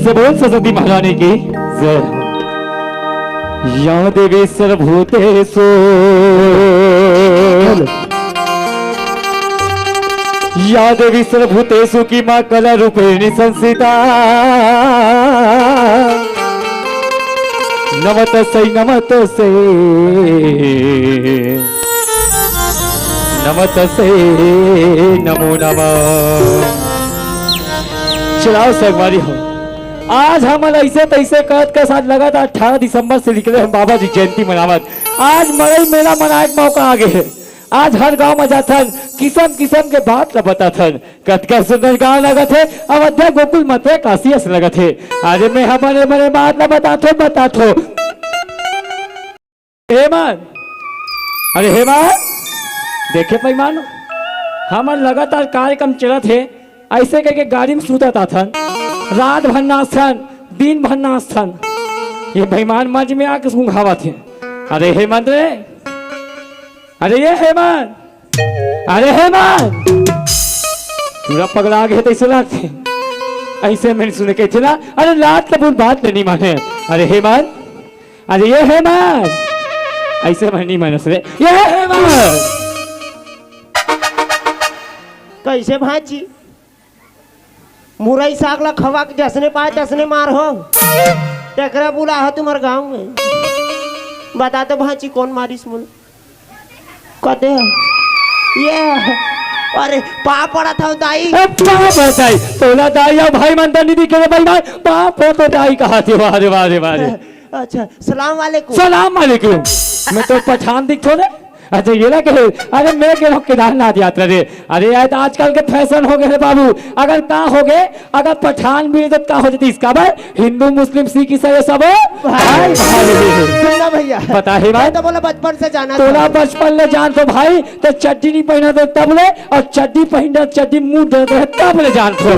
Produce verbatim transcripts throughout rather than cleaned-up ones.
तो बोल सरस्वती महारानी की जय। या देवी सर्वभूतेषु, या देवी सर्वभूतेषु की माँ कला रूपेणी संस्थिता। नमस्तस्यै, नमस्तस्यै, नमस्तस्यै, नमो नमः। चलाओ संगवारी हो, आज हमन अइसे तइसे करत के साथ लगातार अठारह दिसंबर से निकले हन बाबा जी जयंती मनावत। आज मड़ई मेला मनाए के मौका आ गे हे। आज हर गांव म जाथन, किसम किसम के बात ल बताथन। कतका सुंदर गांव लगत हे, अयोध्या गोकुल मथुरा काशी अस लगत हे। अरे मैं ह बने बने बात ल बताथो, बताथो। हेमंत, अरे हेमंत, देखे बेईमान, हमर लगातार कार्यक्रम चलत हे, अइसे कहिके गाड़ी म सुतत आथन, रात भर नाचथन, दिन भर नाचथन, ये बेईमान मंच में आके सुंघावत हे। अरे हेमंत रे, अरे ये हेमंत, अरे हेमंत, पूरा पगला गे तइसे लागथे। अइसे में सुने कहिथे ना, अरे लात ल बोल, बात ल नइ माने। अरे हेमंत, अरे ये हेमंत, अइसे में नइ मानस रे, ये हेमंत। कइसे भांची? मुरई साग ला खवा के जसने पाए तसने मार हो। तेकरा बुला हो तुम्हर गांव में। बता तो भांची कोन मारिस मोला? कते हो? ये, अरे पाँव पड़त हंव दाई। ए, पाँव पड़त दाई, तोला दाई अउ भाई मन त नइ दिखे रे बेईमान, पाँव पड़त दाई कहाथे, वाह रे, वाह रे, वाह रे। अच्छा, सलाम वालेकुम। सलाम वालेकुम। मैं तो पठान दिखथों रे। अच्छा, ये ना कहे, अरे मैं गे रहेंव केदारनाथ यात्रा रे। अरे यार, त आजकल के फैशन हो गे रे बाबू। अगर का हो गे, अगर पठान मिल जात का हो जातिस, काबर हिंदू, मुस्लिम, सिख, ईसाई सब भाई, भाई। सुन ना भैया। बता हे भाई। मैं तो बोला बचपन से जाना तोला था। बचपन ले जानथों भाई, त चड्डी नइ पहिनत तब ले, अउ चड्डी पहिनत, चड्डी मुड़ देते हे तब ले जानथों।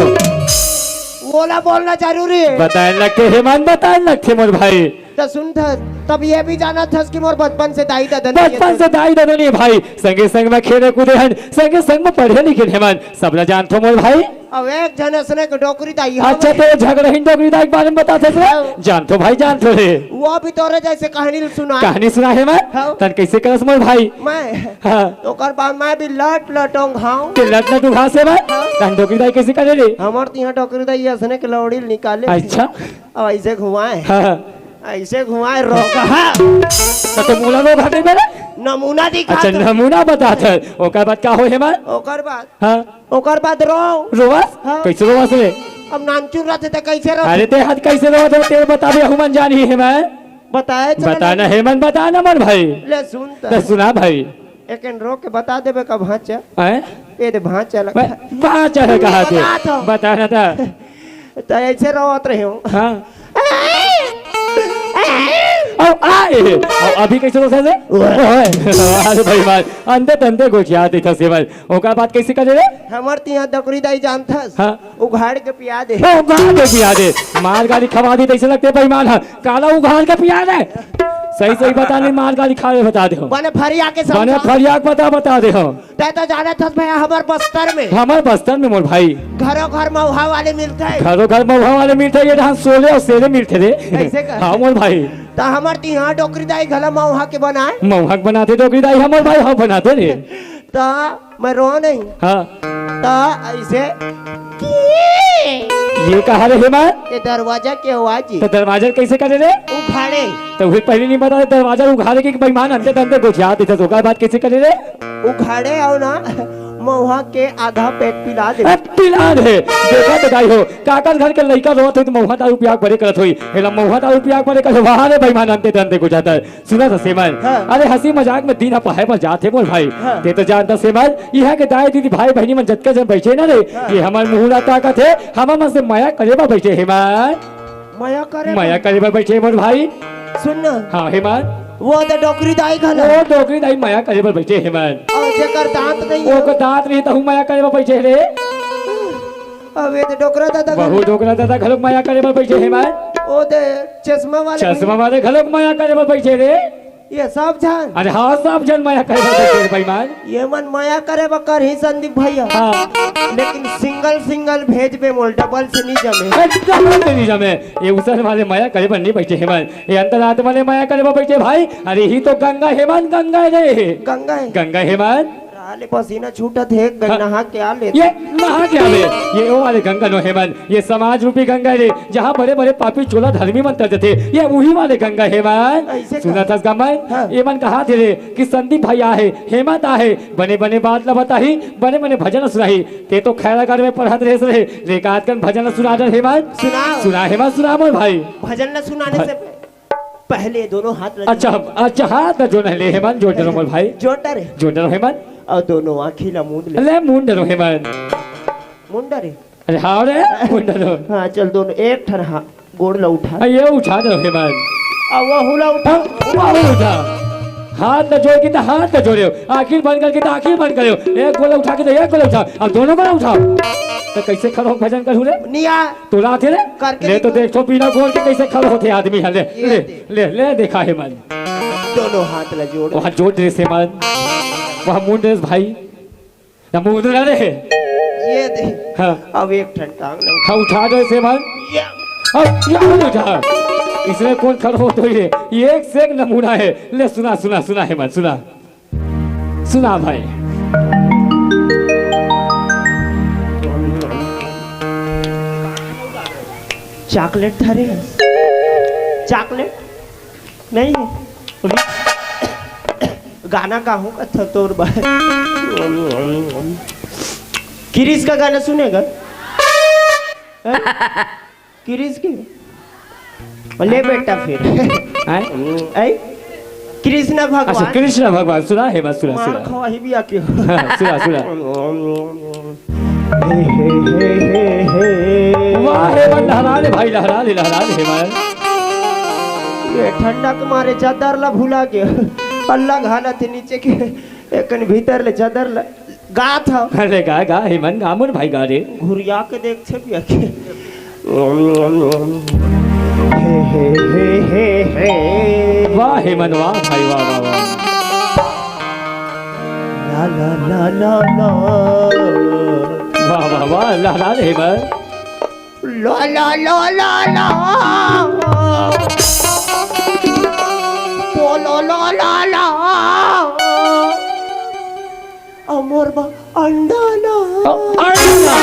ओला बोलना जरूरी हे। बताए लगथे हेमंत, बताए लगथे मोर भाई। त सुन थस, तब ये भी जानत हस कि मोर बचपन से दाई ददा नइ हे। बचपन से दाई ददा नइ हे भाई, संगे संग में खेले कूदे हन, संगे संग में पढ़े लिखे हन, सब ला जानथों मोर भाई। अब एक झन असने के डोकरी दाई हे अच्छा, भाई। ते झगड़हिन डोकरी दाई के बारे में बताथस रे? हाँ। जानथों भाई, जानथों रे। वो भी तोरे जइसे कहानी सुनाय। कहानी सुनाय हे मैं? हाँ। तहन कइसे करस मोर भाई? मैं? हाँ। ओकर बाद मैं भी लट लट ओंघाओं। ते लट लट ओंघास हे मैं? हाँ। तहन डोकरी दाई कइसे करे रे? हमर तिहा डोकरी दाई असने के लौड़ी ल निकाले। अच्छा। अब अइसे घुमाय। हाँ। अइसे घुमाय, रोकहा। त तो मोला रोकहा कहे बर? नमूना दिखा अच्छा, तो। नमूना बताथस। ओकर बाद का होय हे मैं? ओकर बाद हाँ। ओकर बाद रो। रोवस? हाँ। कइसे रोवस रे? अब नानचुन रथे त कइसे रो? अरे ते हद कइसे रोवत हे, ते बताबे, हमन जानही हेमंत। बताए चल बता ना। हेमंत, बता ना मोर भाई। ले सुन त। ले सुना भाई। एक एन रो के बता देबे का भांचा। हैं? ये दे भांचा लग। भांचा हे कहा ते? बता तो। बता ना त। त अइसे रोवत रहेंव। हाँ। अब आए। अब अभी कइसे रोवस हे? ओए। अरे भाई, भाई, अंते तंते गोठिया देथस हे भाई। ओकर बाद कइसे करे रे? हमर तिहा डोकरी दाई जानथस? हाँ। उघाड़ के पिया दे। ओ, उघाड़ के पिया दे। मार गारी खवा दी तइसे लगथे बेईमान ह। काला उघाड़ के पिया दे। सही सही बता नहीं, मार गारी खावे बता दे हम। बने फरिया के बने समझा। फरिया के बता, बता दे हम। तैं तो जानत हस भैया, हमर बस्तर में। हमर बस्तर में मोर भाई। घरों घर मउहा वाले मिलथे। घरों घर मउहा वाले मिलथे, ये डहन सोले अउ सेले मिलथे रे। कइसे का? हाँ मोर भाई। त हमर तिहा डोकरी दाई घला मउहा के बनाय। मउहा के बनाथे डोकरी दाई, हमर भाई ह बनाथे रे। त मैं रोवंव नहीं। हाँ। त अइसे ये कहा रे हेमंत? ये दरवाजा के आवाज हे। त दरवाजा कइसे करे रे? उघाड़े। त उही पहिली नइ बता, दरवाजा उघाड़े के बेईमान अंते तंते गोठिया देथस, ओकर बाद कइसे करे रे? उघाड़े अउ ना मउहा के आधा पेट पिला दे। ए, पिला दे। देखा तो दाई हो, काकर घर के लइका रोवत होही त मउहा दारू पिया के बड़े करत होही। एला मउहा दारू पिया के बड़े करत होही। वाह रे बेईमान, अंते तंते गोठियाथस। सुनत हस हेमंत। हाँ। अरे हंसी मजाक में दिन ह पहाय म जाथे मोर भाई। हाँ। ते तो जानथस हेमंत, इहाँ के दाई दीदी भाई बहिनी मन जतका झन बइठे ना रे, हाँ। ये हमर मुहूं ला ताकत हे, हमर मन से मया करे बर बइठे हेमंत। मया करे मया बर? करे बर बइठे मोर भाई। सुन ना। हाँ हेमंत। वो तो डोकरी दाई घला। वो डोकरी दाई मया करे बर बइठे हेमंत। अउ जेकर दांत नइ हे। ओकर दांत नइ हे तहूं मया करे बर बइठे रे। अबे तो डोकरा दादा घला। वहू डोकरा दादा घलोक मया करे बर बइठे हेमंत। ओ दे चश्मा वाले चश्मा भैया। वाले घलोक मया करे बर बइठे रे। ये सब झन? अरे हाँ, सब झन मया करे बर बइठे हे बेईमान। ये मन मया करे बर करही संदीप भैया। हाँ। लेकिन सिंगल सिंगल भेजबे मोला, डबल से नहीं जमे। ए, डबल से नहीं जमे। ये ऊसर वाले मया करे बर नहीं बइठे हे मन, ये अंतरात्मा ले मया करे बर बइठे भाई। अरे इही तो गंगा हे मन, गंगा रे। गंगा हे? गंगा हे मन। साले पसीना छूटत हे, ग-, हाँ। नहा के आ लेते। ये नहा के आवे। ये ओ वाले गंगा नो हे मन, ये समाज रूपी गंगा रे, जहाँ बड़े बड़े पापी चोला धर्मी मन तर जथे, ये उही वाले गंगा हे मन। ऐसे का? सुनत हस गा मन? हाँ। ये मन कहाथे रे कि संदीप भाई आहे, हेमंत आहे, बने बने बात ला बताही, बने बने भजन सुनाही। ते तो खैरागढ़ में पढ़त रहे रे, ले का अतकन भजन सुना डर हे मन। सुनाओ। सुना हे मन, सुना मोर भाई। भजन ला सुनाने से पहले दोनों हाथ ला अच्छा, अच्छा, हाथ ला जोड़ ले हे मन, जोड़ डरो मोर भाई। जोड़ डरे। जोड़ डरो हे मन। अउ दोनों आँखी ला मूंद ले। ले, मूंद डरो हे मन। मूंद डरे। अरे हाँ रे, मूंद डरो। हाँ, चल दोनों, एक ठन हाँ, गोड़ ला उठा। अ, ये उठा डरो हे मन। अउ वहू ला उठा। हाँ, वहू उठा। हाथ ला जोड़ के त हाथ ला जोड़े हो, आँखी बंद करके त आँखी बंद करे हो। एक गोड़ ला उठा के त एक गोड़ ला उठा, अब दोनों गोड़ ला उठाओ। त कइसे खड़ो भजन करहूँ रे? निया। तोला आथे रे? करके ले तो दिखा। देख तो बिना गोड़ के कइसे खड़ा होथे आदमी ह। ले, ये ले, देख। ले, ले देखा हे मन। दोनों हाथ ला जोड़। वहाँ जोड़ ड्रेस हे मन। वहाँ मूंद ड्रेस भाई। ना मूंद ना रे। ये देख। हाँ। अब एक ठन टांग ला। हाँ, उठा ड्रेस हे मन। ये। अब ये उठा। इसमें कौन खड़ा होत होही रे? ये एक से एक नमूना हे। ले सुना, सुना, सुना हे मन, सुना। सुना भाई। चॉकलेट धरे हे? चॉकलेट? नहीं हे? गाना गाहूँ कथा तोर बर। किरिस का गाना सुनेगा? हैं? किरिस के? ले बेटा फिर। हैं? ऐ? कृष्ण भगवान। अच्छा, कृष्ण भगवान, सुना हे बस, सुना, मार सुना। खवाही भी आके। हाँ, सुना, सुना। हे, हे, हे, हे, हे। वाह हे मन, लहरा ले भाई, लहरा ले, लहरा ले हे मन। ये ठंडा के मारे चादर ला भुला के, पल्ला घालत हे नीचे के, एकन भीतर ले चादर ला। गात हव। अरे गा, गा, हेमन, गा मोर भाई, गा रे। घुरिया के देख छे पिया के। हे, हे, हे, हे, हे। वाह हेमन, वाह भाई, वाह, वाह, वाह। ला, ला, ला, ला, ला। वाह, वाह, वाह, ला, ला रे हेमन। ला, ला, ला, ला, ला। बोलो, ला, ला, ला। अउ मोर बर अंडा ला। अ, अंडा।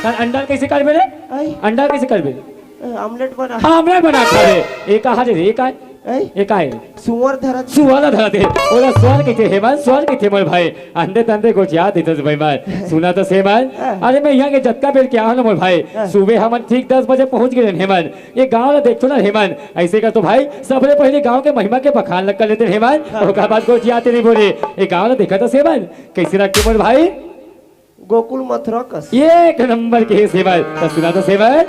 त अंडा कइसे करबे रे? आई। अंडा कइसे करबे? ए, आमलेट बना। आमलेट बना खा रे। ए का हरे रे, ए का हे? आई। ए का हे? सुअर धरत। सुअर धरत हे। ओला सुअर कहिथे, हेमन, सुअर कहिथे मोर भाई। अंडे तंडे गोठिया देथस भाई मन। सुना त हेमन। हाँ। अरे मैं इहाँ के जतका बेर के आए हँव ना मोर भाई, हाँ। सुबह हमन ठीक दस बजे पहुँच गे रहेन हेमन। ये गाँव ला देखथो ना हेमन, अइसे करथो भाई, सबले पहिले गाँव के महिमा के बखान ल कर लेथन हेमन, हाँ। ओकर बाद गोठियाथन रे बोले। ये गाँव ला देखत हस हेमन, कइसे लगथे मोर भाई? गोकुल मथुरा कस। एक नंबर के हे हेमन, त सुना त हेमन।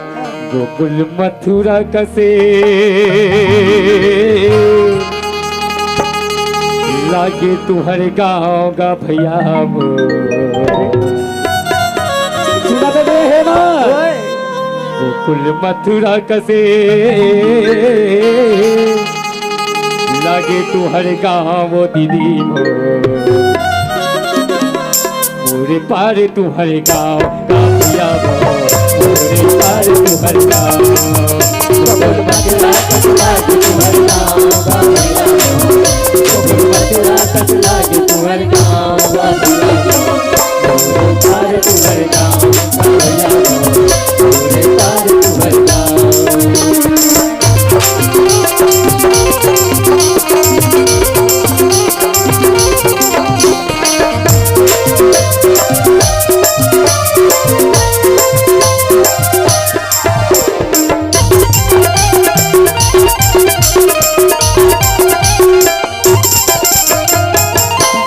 गोकुल मथुरा कसे लागे तुँहर गाँव गा भैया मोर। सुना त दे हेमन। ओए। गोकुल मथुरा कसे लागे तुँहर गाँव दीदी मोर। मोरे पार तुँहर गाँव, गाँव भैया मोर, मोरे पार तुँहर गाँव।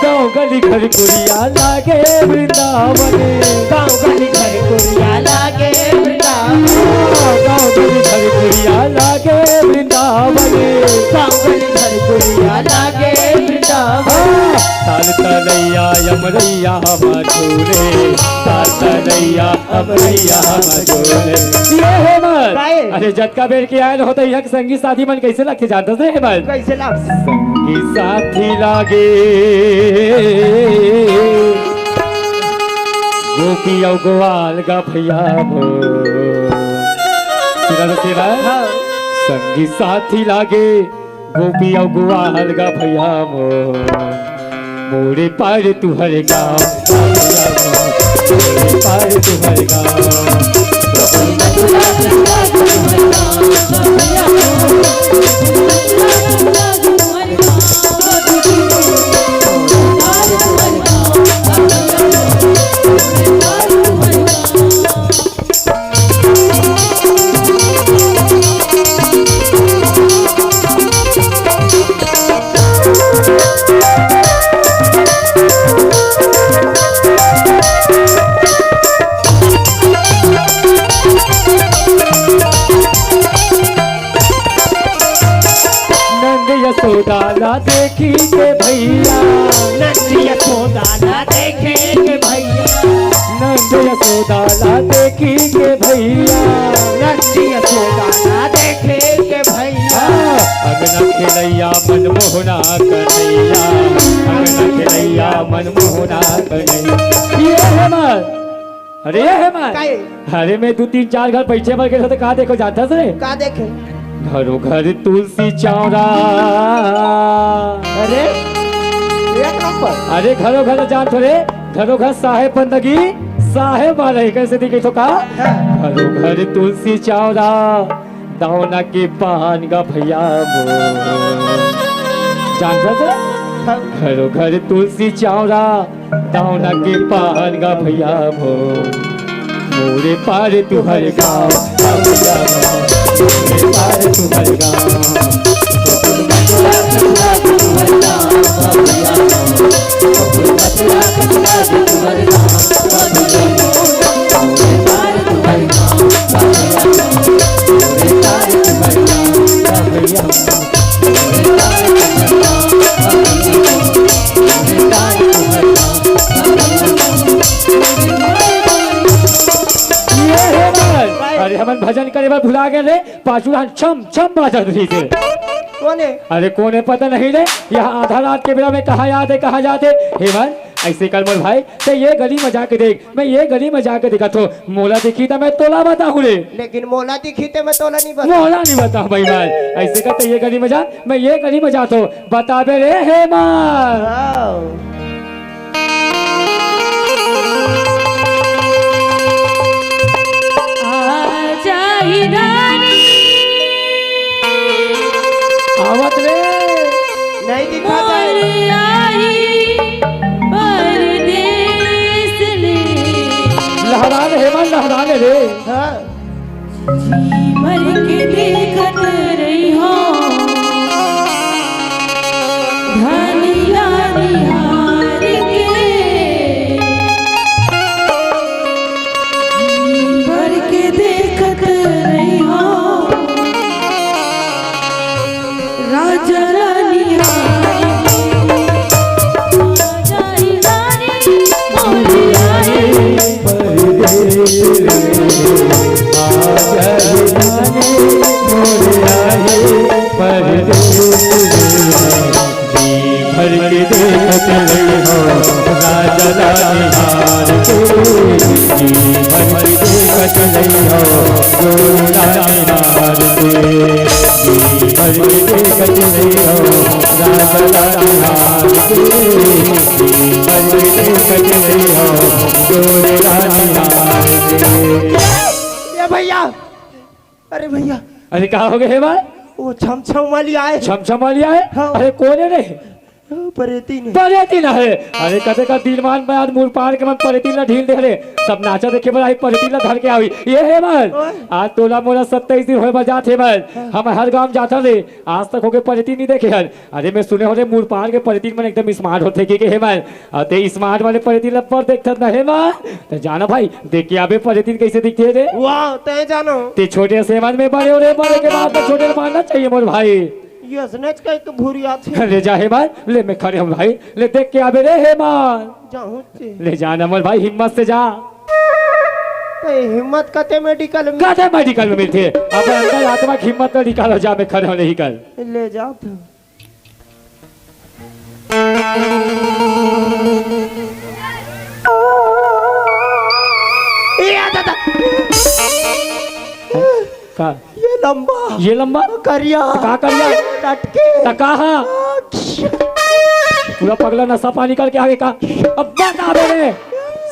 गाँव गली घर कुरिया लागे वृंदावन। गाँव गली घर कुरिया लागे वृंदावन। गाँव गली घर कुरिया लागे वृंदावन। गाँव गली घर कुरिया लागे वृंदावन। हाँ, ताल तलैया यमरैया हम झूले, ताल तलैया यमरैया हम झूले। ये हेमन। काहे? अरे जतका बेर के आए हो त इहाँ के संगी साथी मन कइसे लगथे जानत हस हेमन? कइसे लगथे? साथी लागे गोपी अउ ग्वाल गा भैया हो। सुना तो सेवा? हाँ। संगी साथी लागे गोपी अउ ग्वाल गा भैया हो। मोरे पार तुहर गाँव, मोरे पार तुहर गाँव। नंद यशोदा ला देखी के भैया, नंद यशोदा ला देखे के भैया, नंद यशोदा ला देखी के भैया। नंद यशोदा ला देखे के भैया। हाँ, अंगना खेलैया मनमोहना कन्हैया, अंगना खेलैया मनमोहना कन्हैया। ये है मन। अरे ये है मन। काहे? अरे मैं दू तीन चार घर पीछे बर गेंव त का देखेंव जानथस रे? का देखे? घरो घर तुलसी चौरा। अरे एक नंबर। अरे घरो घर जानथों रे, घरो घर साहेब बंदगी, साहेब वाला ही कैसे दिखे तो का? हाँ। घरो घर तुलसी चौरा, दौना के पान गा भैया मोर। जानथस रे? हाँ। घरो घर तुलसी चौरा, दौना के पान गा भैया मोर। मोरे पार तुहर गाँव, भैया मोर। मोरे पार तुहर गाँव। ये हे मन। अरे हमन भजन करे बर भुला गेन रे, पाछू डहन छम छम बाजत रहिस हे। कोन हे? अरे कोन हे पता नहीं रे, यहाँ आधा रात के बेरा में कहाँ जात हे, कहाँ जात हे। हे मन, अइसे कर मोर भाई, तैं ये गली में जाके देख, मैं ये गली में जाके देखत हों, मोला दिखही त मैं तोला बताहूँ रे। लेकिन मोला दिखही त मैं तोला नहीं बताहूँ। मोला नहीं बताहूँ भाई मन, अइसे कर तैं ये गली में जा, मैं ये गली में जात हों, बताबे रे हे मन। हाँ। आजा ही रानी। आवत रे। नहीं दिखात हे। मोर आही परदेस ले। लहरा ले हे मन, लहरा ले रे। हाँ। जी भर के देखत रहिहौं, धनी ला निहार के। जी भर के देखत रहिहौं, राजा ला निहार के। राजा ही रानी मोरे आए। परदेस रे, आ जाही रानी मोरे आए, परदेस रे। जी भर के देखत रहिहौं, राजा ला निहार के। जी भर के देखत रहिहौं, गोरा निहार के। जी भर के देखत रहिहौं, राजा ला निहार के। जी भर के देखत रहिहौं, गोरा निहार के। ए भैया, अरे भैया। अरे का हो गे हे भाई? वो छमछम वाली आए। छमछम वाली आए? हाँ। अरे कोन हे रे? हाँ, परेतिन हे। परेतिन हे। अरे कते का दिनमान में आज मुरपार के मन परेतिन ला ढील दे रे। सब नाचा देखे बर आही, परेतिन ला धर के आही। ये हे मन। ओए। आज तोला मोला सत्ताईस दिन होय बर जात हे मन। हाँ। हम हर गांव जाथन रे। आज तक होगे परेतिन नहीं देखे हन। अरे मैं सुने हों रे मुरपार के परेतिन मन एकदम smart होथे के, के हे मन। अउ तैं smart वाले परेतिन ला पर देखथस न हे मन। त जाना भाई, देख के आबे परेतिन कइसे दिखथे रे। वाह, तैं जानो। तैं छोटे से मन में बड़े हो रे, बड़े के बाद त छोटे ल मानना चाहिए मोर भाई। ये असनेच का एक भूरी आथे। ले जा हे मन, ले मैं खड़े हों भाई, ले देख के आबे रे हे मन। जाहूँ चे। ले जा न मोर भाई, हिम्मत से जा। तैं हिम्मत कते medical में? कते medical में मिलथे? अपन अंदर आत्मा के हिम्मत ल निकालो, जा मैं खड़े हों, ले ही कर। ले जा तू। ए, आ दादा। का? ये लंबा। ये लंबा? करिया। त का करिया? लटके। त का हा? पूरा पगला नशा पानी करके आगे का? अब बता दे रे।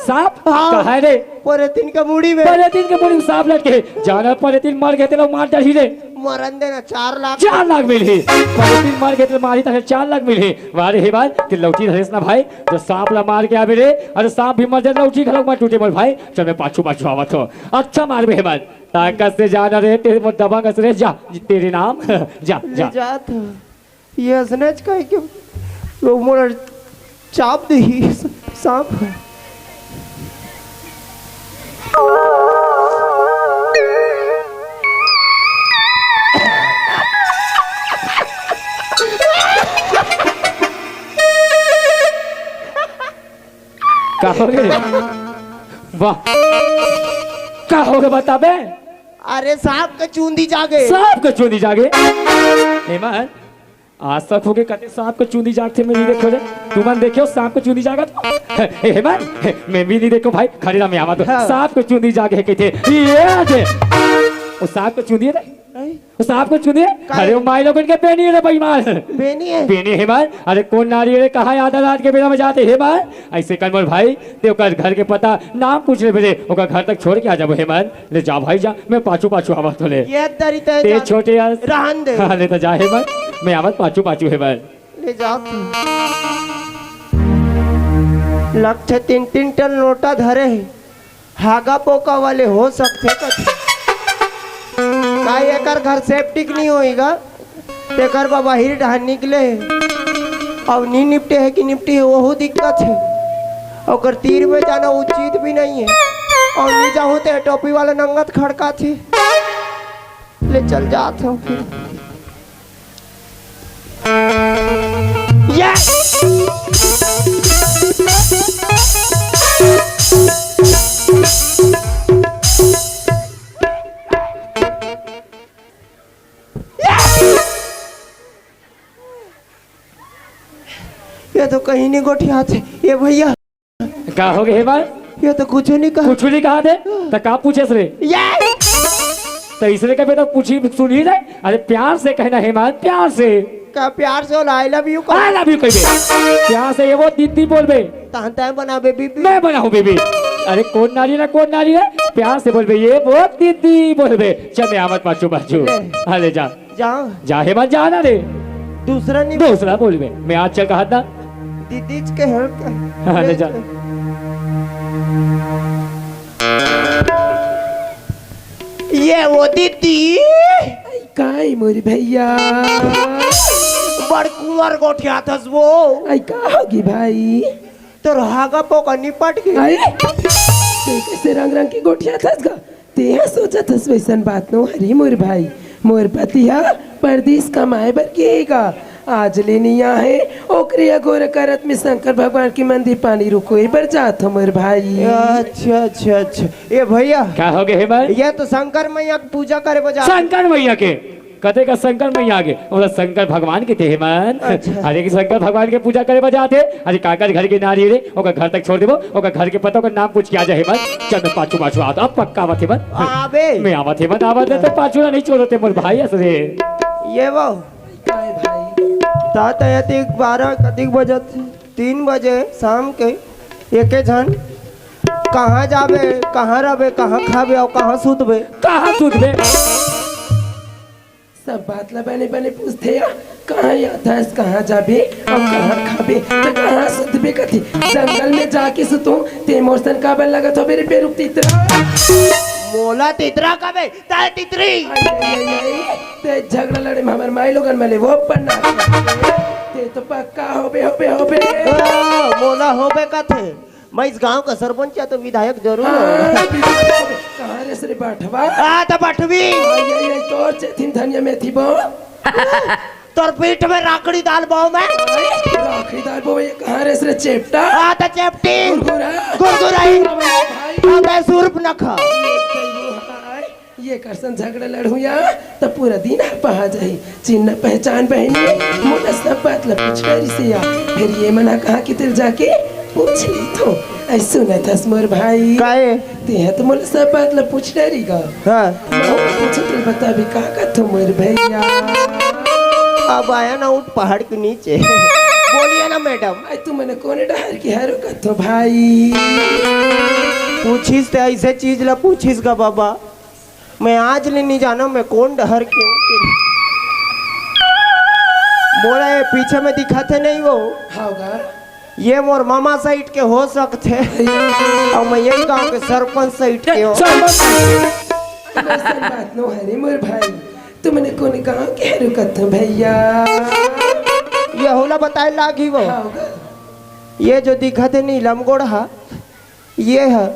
सांप? हाँ। कहा है रे? परेतिन के मुड़ी में। परेतिन के मुड़ी में सांप लटके। जाना परेतिन मर गए तेला मार डाली रे। मरन देना, चार लाख। चार लाख मिलही। परेतिन मर गए तेला मारी ताके चार लाख मिलही। वाह रे हेमंत, ते लौठी धरेस ना भाई, जो सांप ला मार के आबे रे, अरे सांप भी मर जाए, लौठी घलोक मर टूटे मोर भाई। चल मैं पाछू पाछू आवत हो। अच्छा मार बे हेमंत। ताकत से जाना रे, ते मोर दबंग अस रे, जा, तेरे नाम, जा, ले जा। जात ह। ये असनेच कहे के वो मोर चाप देही सांप ह। का हो गे? वाह, का हो गे बताबे? अरे सांप के चूंदी जागे। सांप के चूंदी जागे? हेमंत, आज तक हो गे कते सांप के चूंदी जागथे मैं नहीं देखो रे। तुमन देखे हो सांप के चूंदी जागत? ए, हेमंत, मैं भी नहीं देखो भाई, खड़े रह मैं आवत हो। हाँ। सांप के चूंदी जागे हे कथे। ये दे। वो सांप के चूंदी हे रे। हैं? वो सांप के चूंदी हे? का अरे हे? वो माई लोगन के बेनी हे रे बेईमान। बेनी हे? बेनी हे हेमंत। अरे कोन नारी हे रे, कहाँ आधा रात के बेरा में जाथे हेमंत? ऐसे कर मोर भाई, ते ओकर घर के पता नाम पूछ लेबे रे, ओकर घर तक छोड़ के आ जाबो हेमंत। ले जा भाई जा, मैं पाछू पाछू आवत हो ले। ये दरी ते ते जा। छोटे यार। रहन दे। हाँ, ले तो जा हेमंत, मैं आवत पाछू पाछू हेमंत। ले जा तू। लगथे तीन तीन टन लोटा धरे हे। हागा पोका वाले हो सकथे कथे। का एकर घर सेप्टिक नहीं होई गा? तेकर बा बाहिर डहार निकले हे। अउ नी निपटे हे कि निपटे हे, वहू दिक्कत हे। ओकर तीर में जाना उचित भी नहीं हे। अउ नी जाहूं ते टोपी वाला नंगत खड़काथे। ले चल जात हो फिर। ये ये तो कहीं नहीं गोठियात हे। ये भैया, का हो गे हेमंत? ये तो कुछू नहीं कहा। कुछू नहीं कहा थे? त का पूछेस रे? ये! त इसने कबे तो पूछी सुनी जाए। अरे प्यार से कहना हेमंत, प्यार से। का प्यार से बोला, "I love you" का? I love you कहिबे। प्यार से ये वो दीदी बोलबे। तहन तय बना बेबी। मैं बनाहूं बेबी। अरे कोन नारी ना, कोन नारी ना, प्यार से बोलबे, ये वो दीदी बोलबे। चल मैं आवत पाछू पाछू। ले। हाँ, ले जा। जा। जा हेमंत, जा ना रे। दूसरा नहीं। दूसरा बोलबे। मैं आज चल कहा था। दीदीच के हेल्प कर। हाँ, ले जा। ये वो दीदी। काई मोरी भैया। बड़ कुंवर गोठियाथस वो। आई का होगी भाई? तोर हागा पोका निपट गे। आई? ते कैसे रंग रंग की गोठियाथस गा? तेहा सोचत हस वैसन बात नो हरी मोर भाई, मोर पति हा परदेस कमाए बर गे हे गा, आज ले नइ आहे, ओकरे अगोरा करत में शंकर भगवान के मंदिर पानी रुकोए बर जात हो मोर भाई। अच्छा, अच्छा, अच्छा। ए भैया, का हो गे हे भाई? ये तो शंकर मैया के पूजा करे बर जात। शंकर मैया के? कते का शंकर मैया आगे, ओला शंकर भगवान के ते हेमंत। अच्छा। अरे कि शंकर भगवान के पूजा करे बर जात हे। अरे काकर घर के नारी रे, ओकर घर तक छोड़ देबो, ओकर घर के पता, ओकर नाम पूछ के आ जा हेमंत। चल मैं पाछू पाछू आवत, अब पक्का आवत हेमंत। आबे। मैं आवत हेमंत, आवत हे तो पाछू ला नहीं छोड़ते मोर भाई अस रे। ये वो। काय भाई? तात आया ते बारह कतिक बजत, तीन बजे शाम के, एके झन कहाँ जाबे, कहाँ रहबे, कहाँ खाबे अउ कहाँ सुतबे? कहाँ सुतबे? सब बात ला बने बने पूछथे या, कहाँ आथस, कहाँ जाबे अउ कहाँ खाबे, त कहाँ सुतबे कथे, जंगल में जाके सुतहूं, ते मोर सन काबर लगत हो मेरे बेरुप तितरा? मोला तितरा कबे, तय तितरी। आई, आई, आई, आई, ते झगड़ा लड़े में हमर माई लोगन मले वो पन्ना। ते तो पक्का होबे, होबे, होबे। ओ, मोला होबे कथे। मैं इस गांव का सरपंच या तो विधायक जरूर हूँ। हाँ, विधायक। कहाँ रे सरे बाठवा? आ, तो बठवी। आई, आई, आई, तोर चेथिन धनिया मेथी बो। तोर पीठ में राखड़ी दाल बो मैं। राखड़ी दाल बो, ये कहाँ रे सरे चेपटा? आ, तो चेपटी। गुरगुरा। गुरगुराई। भाई। आ, तो सूर्पनखा। ये तो वो है। ये करसन झगड़ा लड़हूँ या, त पूरा दिन ह पहा जाही। चिन्हा पहचान बहिनी, मोला सब बात ल पूछ डरिस या। फेर ये मन ह कहा कि तेल जाके पूछ लीथों। अई सुनत हस मोर भाई? काहे? तेहा तो मोला सब बात ल पूछ डरे गा। हाँ। महूँ पूछत ल बताबे का कथों मोर भैया? अब आया ना ऊँट पहाड़ के नीचे। बोलिए ना मैडम। अई तुमन कोन डहर के हरो कथों भाई? पूछिस ते अइसे चीज ल पूछिस गा बाबा। मैं आज ले नइ जानों मैं कोन डहर के हूँ। मोला ये पीछे में दिखत हे नहीं वो? हाँ गा। ये मोर मामा side के हो सकथे। अउ मैं यही गाँव के सरपंच side के हूँ। सरपंच। अइसन बात नो हरे मोर भाई, तुमन कोन गाँव के हरो कथों भैया? ये हौला बताए लागी वो। हाँ गा। ये जो दिखत हे नीलम गोड़हा, ये ह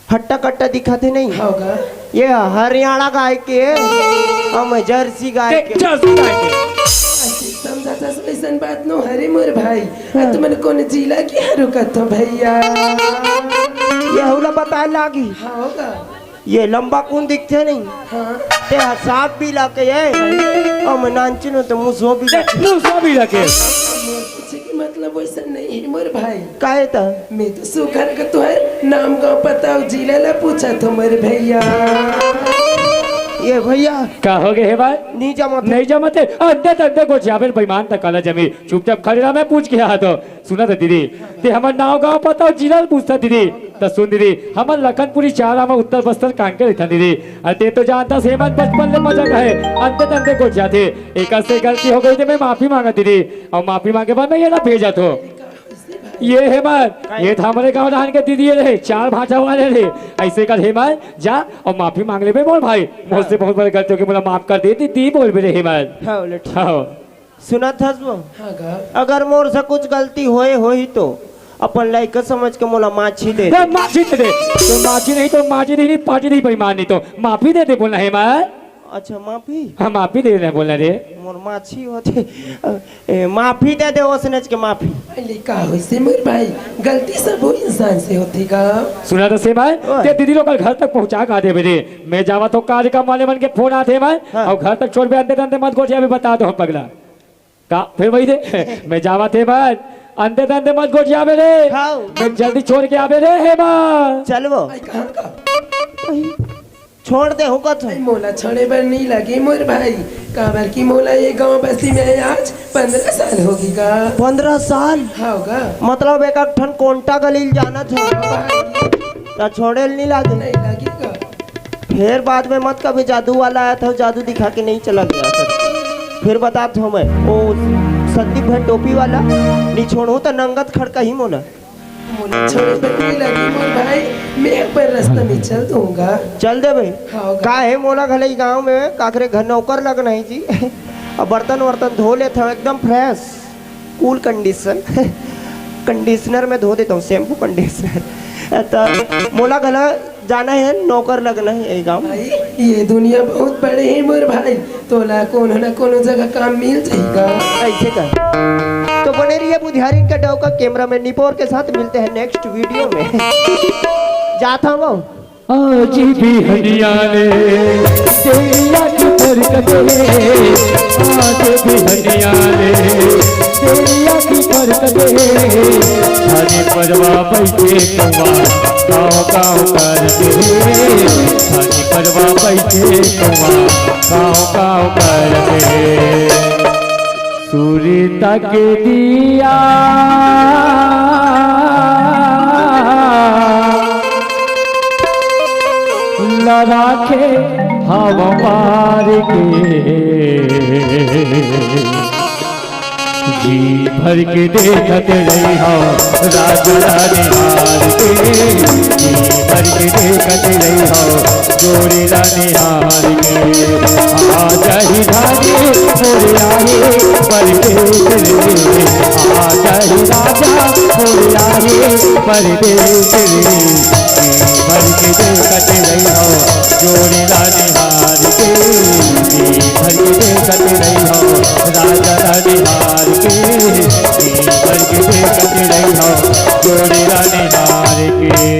हट्टा कट्टा दिखत हे नहीं? हाँ गा। ये ह हरियाणा गाय के, हम जर्सी गाय के। जर्सी गाय के। अइसे समझत हस, अइसन बात नो हरे मोर भाई। हाँ। तुमन कोन जिला के हरो कथों भैया? ये हौला बताए लागी। हाँ गा। ये लंबा कोन दिखथे नहीं? हाँ। ते ह सांप बिला के ये। अउ मैं नानचिन हूँ त मुसवा बिला के। मुसवा बिला के। पूछे के मतलब वइसन नहीं हे मोर भाई। काहे त? मैं तो सुघर के तुँहर नाम गाँव पता अउ जिला ला पूछत हूँ मोर भैया। ये भैया। का हो गे हे भाई? नइ जमत हे। नइ जमत हे? अंदे तंदे गोठियाबे बेईमान त काला जमी। चुपचाप खड़े रह, मैं पूछ के आथों। सुनत हस दीदी, ते हमर नाव गाँव पता अउ जिला ल पूछथस दीदी। त सुन दीदी, हमर लखनपुरी चारा म उत्तर बस्तर कांके रहिथन दीदी। अरे ते तो जानथस हे मन बचपन ले मजा काहे अंदे तंदे गोठियाथे। एकर से गलती हो गे ते मैं माफी मांगत दीदी। अउ माफी मांगे बर मैं ये ला भेजत हूँ। ये हे मन, ये त हमरे गाँव डहर के दीदी रहे, चार भांचा वाले रहे। अइसे कर हे मन, जा अउ माफी मांग लेबे मोर भाई। मोर से बहुत बड़े गलती हो गे, मोला माफ कर दे दीदी, बोलबे रे हे मन। हाँ, बोले ठीक। हाँ। सुनत हस वो? हाँ गा। अगर मोर से कुछ गलती होए होही तो अपन लइका समझ के मोला माछी दे दे। माछी दे दे। तो माछी नहीं तो माछी नहीं, पाछी नहीं बेईमान नहीं तो माफी दे दे बोलना हे मैं। अच्छा, माफी? हाँ, माफी दे दे बोलना रे। मोर माछी होथे। ए, माफी दे दे, ओसनेच के माफी। अरे का होइसे मोर भाई, गलती सबो इंसान से होथे गा। सुनत हस हे मैं, ओए। ते दीदी लोग ल घर तक पहुँचा का देबे रे। मैं जावत हूँ कार्यक्रम वाले मन के फोन आथे मैं, हाँ। अउ घर तक छोड़बे अंदे तंदे मत गोठियाबे बता दो हम पगला। का? फेर वही दे। मैं जावत हे मन, अंदे तंदे मत गोठियाबे रे। हाँ। मैं जल्दी छोड़ के आबे रे हे मन। चल वो। भाई, कहाँ का? छोड़ दे, हुकत हो। भाई, मोला छोड़े बर नहीं लगे मोर भाई, काबर कि मोला ये गांव बस्ती में आज पन्द्रह साल होगे गा। पन्द्रह साल? हाँ गा। मतलब एक एक ठन कोंटा गलील जानत हो। हाँ भाई। त छोड़े ल नहीं लागे? नहीं लगे गा। फेर बाद में मत कभी जादू वाला आया था, जादू दिखा के नहीं चला गया था। फिर बतात हूँ मैं, वो संदीप भाई टोपी वाला, नहीं छोड़हूँ त नंगत खड़का ही मोला। मोला छोड़े बर नहीं लगे मोर भाई, मैं अपन रास्ता में चल दूंगा। चल देबे। हाँ, का हे मोला घले गांव में काकरे घर नौकर लगना है जी। अब बर्तन वर्तन धो लेत हूँ एकदम fresh। Cool condition। Conditioner में धो देता हूँ, shampoo conditioner। त मोला घला जाना है, नौकर लगना है ये गांव। भाई, ये दुनिया बहुत बड़े है मोर भाई, तोला कोनो ना कोनो जगह काम मिल जाएगा। ऐसे का? तो बने रहिए बुधियारिन का डौका cameraman निपोर के साथ। मिलते हैं next video में। जाता हूँ। आज बिहनिया ले देरिया के फरकत हे, आज बिहनिया ले देरिया के फरकत हे। छानी परवा बैठे कुआं, काव काव करत हे। छानी परवा बैठे कुआं, काव काव करत हे। सूरी तक दिया लड़ा के हव मार के, जी भर के देखत रही हव राजा ला निहार के, जी भर के देखत रही हव जोड़ी ला निहार के। आ जाही राजे मोरे आए परदेस रे, आ जाही राजा मोरे आए परदेस रे। जी भर के देखत रही हव जोड़ी ला निहार के, जी भर के देखत रही हव राजा ला निहार के, जी भर के देखत रही हव जोड़ी ला निहार के।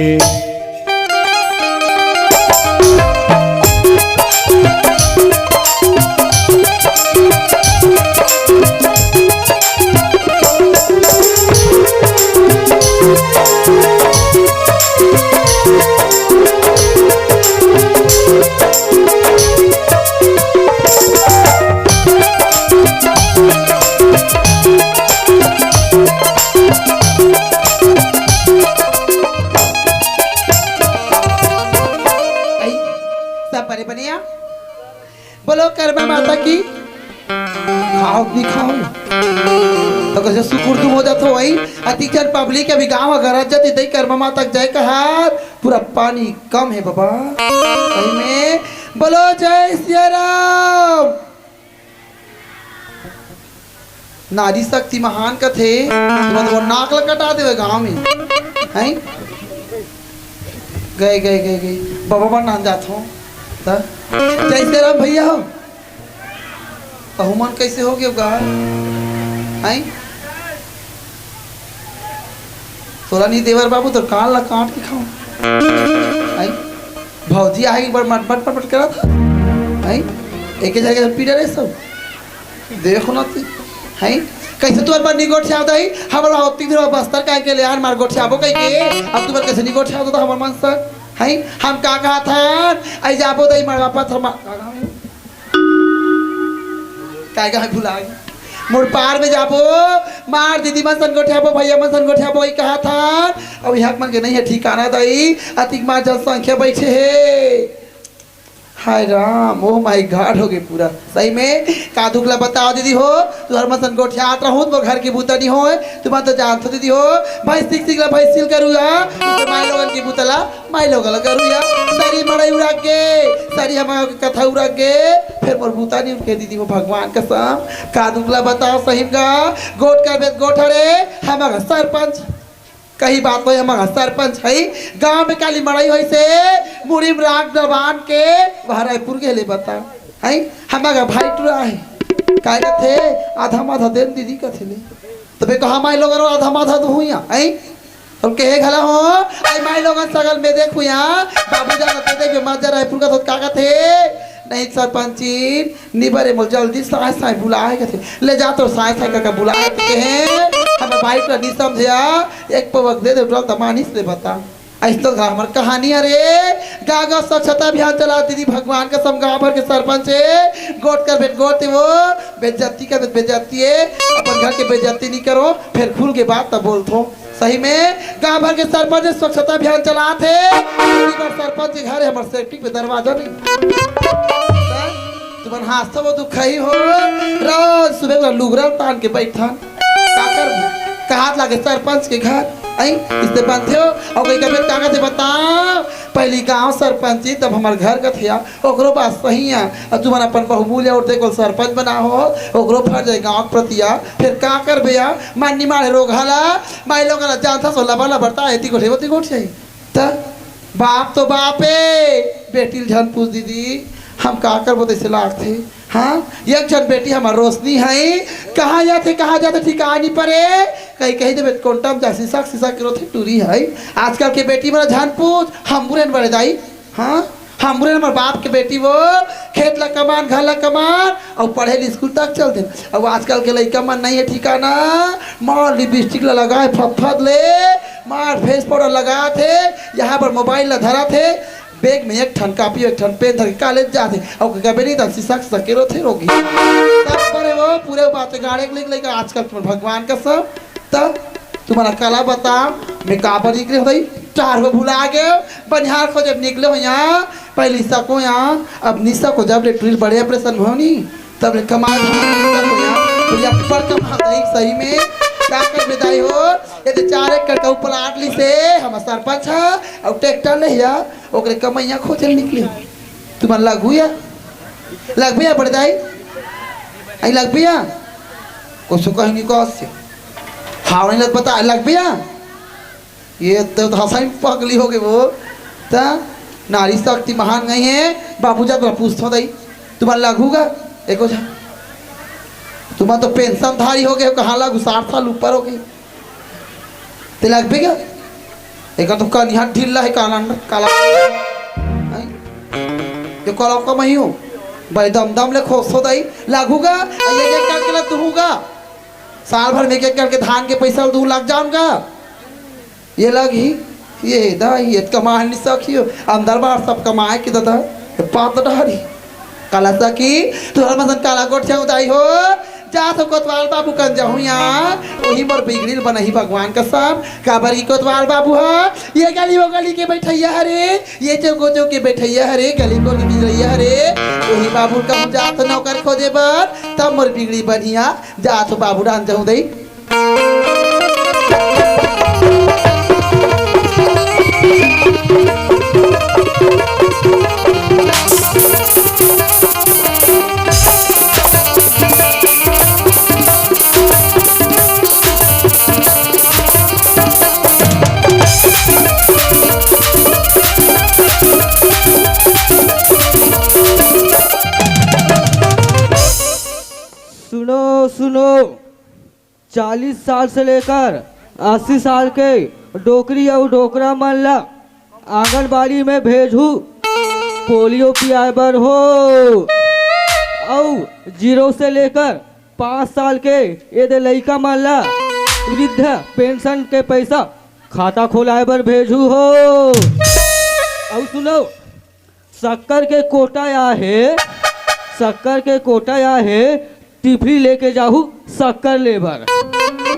जो सुकुरदुम हो जात हो वही। अतिक जन पब्लिक अभी गांव गरज जाती दई कर्मा माता के जय कहार, पूरा पानी कम है बाबा। सही में बोलो जय सिया राम। नारी शक्ति महान कथे, तुमन तो नाक ल कटा देवे गांव में, हैं? गए, गए, गए, गए। बाबा मन नाम जात हो। त जय सिया राम भैया हो। अहू मन कैसे हो गए गा? हैं? तोला नहीं देवर बाबू, तो कान ला काट के खाओ। हैं? भौजी आई, बड़ मट मट मट मट करत है। हैं? एके जगह पीड़ा रहे सब। देखो ना तू। हैं? कैसे तू अपन निगोट छाव दई? हमला होती दिन बस्तर काहे के ले आन मार गोट छाबो कह के। अब तू कैसे निगोट छाव दो हमर मन सर? हैं? हम का कहा था? आई जाबो दई मार वापस हम का कहा? काय काय भुला गे। मोर पार में जाबो, मार दीदी मन सन गोठियाबो, भैया मन सन गोठियाबो, ई कहा था। अब यहाँ मन के नहीं है ठिकाना दई, अतिक मार जनसंख्या बैठे है। हाय राम, oh my God हो गए पूरा। सही में, का दुख ला बताओ दीदी हो, तुहर मन सन गोठियात रहूं, मोर घर की बूता नहीं होए, तुम तो जानत हो दीदी हो, भाई सिक सिक ला भाई सिल करूँगा, तो माई लोगन की बूता ला माई लोग अलग करू या। सारी मड़ई उड़ा के, सारी हमार कथा उड़ा के, फिर मोर बूता नहीं उनके दीदी हो भगवान कसम। का दुख ला बताओ सही गा, गोठ कर बेत गोठ रे, हमार सरपंच। कही बात होय, हमार सरपंच है, गांव में काली मड़ई होइसे, मुड़ी में राख दबान के, वह रायपुर गेले बता, है, हमार भाई टुरा है, काय कथे, आधा माधा देन दीदी कथे ले, तबे कहा माई लोग रो आधा माधा तो हुई है, और कहे घला हो, आई माई लोगन सगल में देखू यहाँ, बाबू जान ते देख मत जा रायपुर का तो का कथे, नहीं सरपंची, निबरे मोल जल्दी साय साय बुलाए कथे, ले जा तो साय साय का, का बुलाए कथे, हम भाई का नहीं समझे, एक पवक दे दे, उठल तमानिस ले बता। ऐस तो हमर कहानी अरे, गाँव गाँव स्वच्छता अभियान चला दीदी, भगवान कसम गाँव भर के सरपंच है, गोट कर बेट गोट वो, बेइज्जती कर बेइज्जती है, अपन घर के बेइज्जती नहीं करो, फिर खुल के बात तब बोलथो। सही में गांव भर के सरपंच स्वच्छता अभियान चलात हे। इस बार सरपंच के घर हे, हमर सेप्टिक पे दरवाजा नहीं। तुमन हाथ वो दुखई हो, रोज सुबह को लुगरा तान के बैठन। का करबो? कहात लागे सरपंच के घर, आई इससे बनथे हो। और कोई कभी कागज से बता, पहली गांव सरपंची, तब हमर घर का थिया। ओकरो बात सही है। अब तुमन अपन बहुमूल्य और देखो सरपंच बना हो, ओकरो फर जाए गांव के प्रतिया, फिर का करबे या? मान्नी मारे रोग हाला, माई लोग ला जानता सो लबा लबरता, एती गोठे, ओती गोठे। त बाप तो बाप है, बेटी ल झन पूछ दीदी, हम का करबो तैसे लागथे। हाँ, एक झन बेटी हमार रोशनी है, कहाँ जाथे, कहाँ जाथे, ठिकानी परे, कहीं, कहीं देबे कोंटा में जा, सीसा, सीसा के रोथे टूरी है। आजकल के बेटी मन झन पूछ, हम बुरे न बड़े दाई। हाँ, हमरे हमर बाप के बेटी वो, खेत ला कमान, घर ला कमान, और पढ़े ले स्कूल तक चल दे। अब आजकल के लइका मन नहीं है ठिकाना, मार लिपस्टिक ला लगाए फतफत ले, मार फेस पाउडर लगात हे, यहाँ पर मोबाइल ला धरत हे, बैग में एक ठन कापी, एक ठन पेन धर के कॉलेज जात हे, और कभी नहीं तब सीसा के सकेरो थे रोगी। तब पर वो पूरे बात गाड़े के लइका आजकल के भगवान का सब। त तुम्हारा कला बता, मैं काबर निकले होई, चार गो भुला गए, बनिहार खोजे निकले हो यहाँ, पहली सको यहाँ, अब निशा को जब ले टूरी बड़े ऑपरेशन होनी, तब ले कमाल धमाल निशा को यहाँ, तो ये पर कमाल नहीं सही में, का कर बेदाई हो, ये तो चार एकड़ का ऊपर आट ली से, हम सरपंच है, और ट्रैक्टर ले या, ओकरे कमैया खोजे निकले। तुमन लगू या? लगबे या बड़दाई? आई लगबे या? कुछ कहीं नहीं कह से। हाव नहीं लग पता, लगबे या? ये तो, तो हंसाई पगली हो गई वो। ता नारी शक्ति महान नहीं है। बाबू जा तोरा पूछतो दई। तुमन लगू गा? एको जा। तुमन तो पेंशन धारी हो गए हो, कहाँ लगू? साठ साल ऊपर हो गए। ते लगबे क्या? एकर तो कनिहा ढीला है, काला न-, काला। हैं? ये काला का मही हो? भाई दम दम ले खोस हो दाई। लागूगा? आ ये क्या करके ला तू होगा? साल भर में एक एक करके धान के पैसा तू लग जाऊंगा। ये लगी, ये दाई, ये कमाए नहीं सकी हो। अंदर बाहर सब कमाए के दादा, ये पात डारी। काला सकी, तू हर मसन काला गोठिया उदाई हो। जा तो कोतवाल बाबू कन जाहूँ यहाँ, वही मोर बिगड़िल बनही भगवान कसम। काबर की कोतवाल बाबू हा, ये गली वो गली के बैठैया हरे, ये चौको चौक के बैठैया हरे, गली को बिगड़ैया हरे। वही बाबू कहूँ जा तो नौकर खोजे बर, तब मोर बिगड़ी बनिया। जा तो बाबू डान जाहूँ दई। चालीस साल से लेकर अस्सी साल के डोकरी अउ डोकरा मन ला आंगनबाड़ी में भेजहू पोलियो पियाए बर हो। अउ ज़ीरो से लेकर पाँच साल के ये दे लइका मन ला वृद्ध पेंशन के पैसा खाता खोलाए बर भेजहू हो। अउ सुनो, शक्कर के कोटा आहे, शक्कर के कोटा आहे, टिफिन लेके जाहू शक्कर ले बर,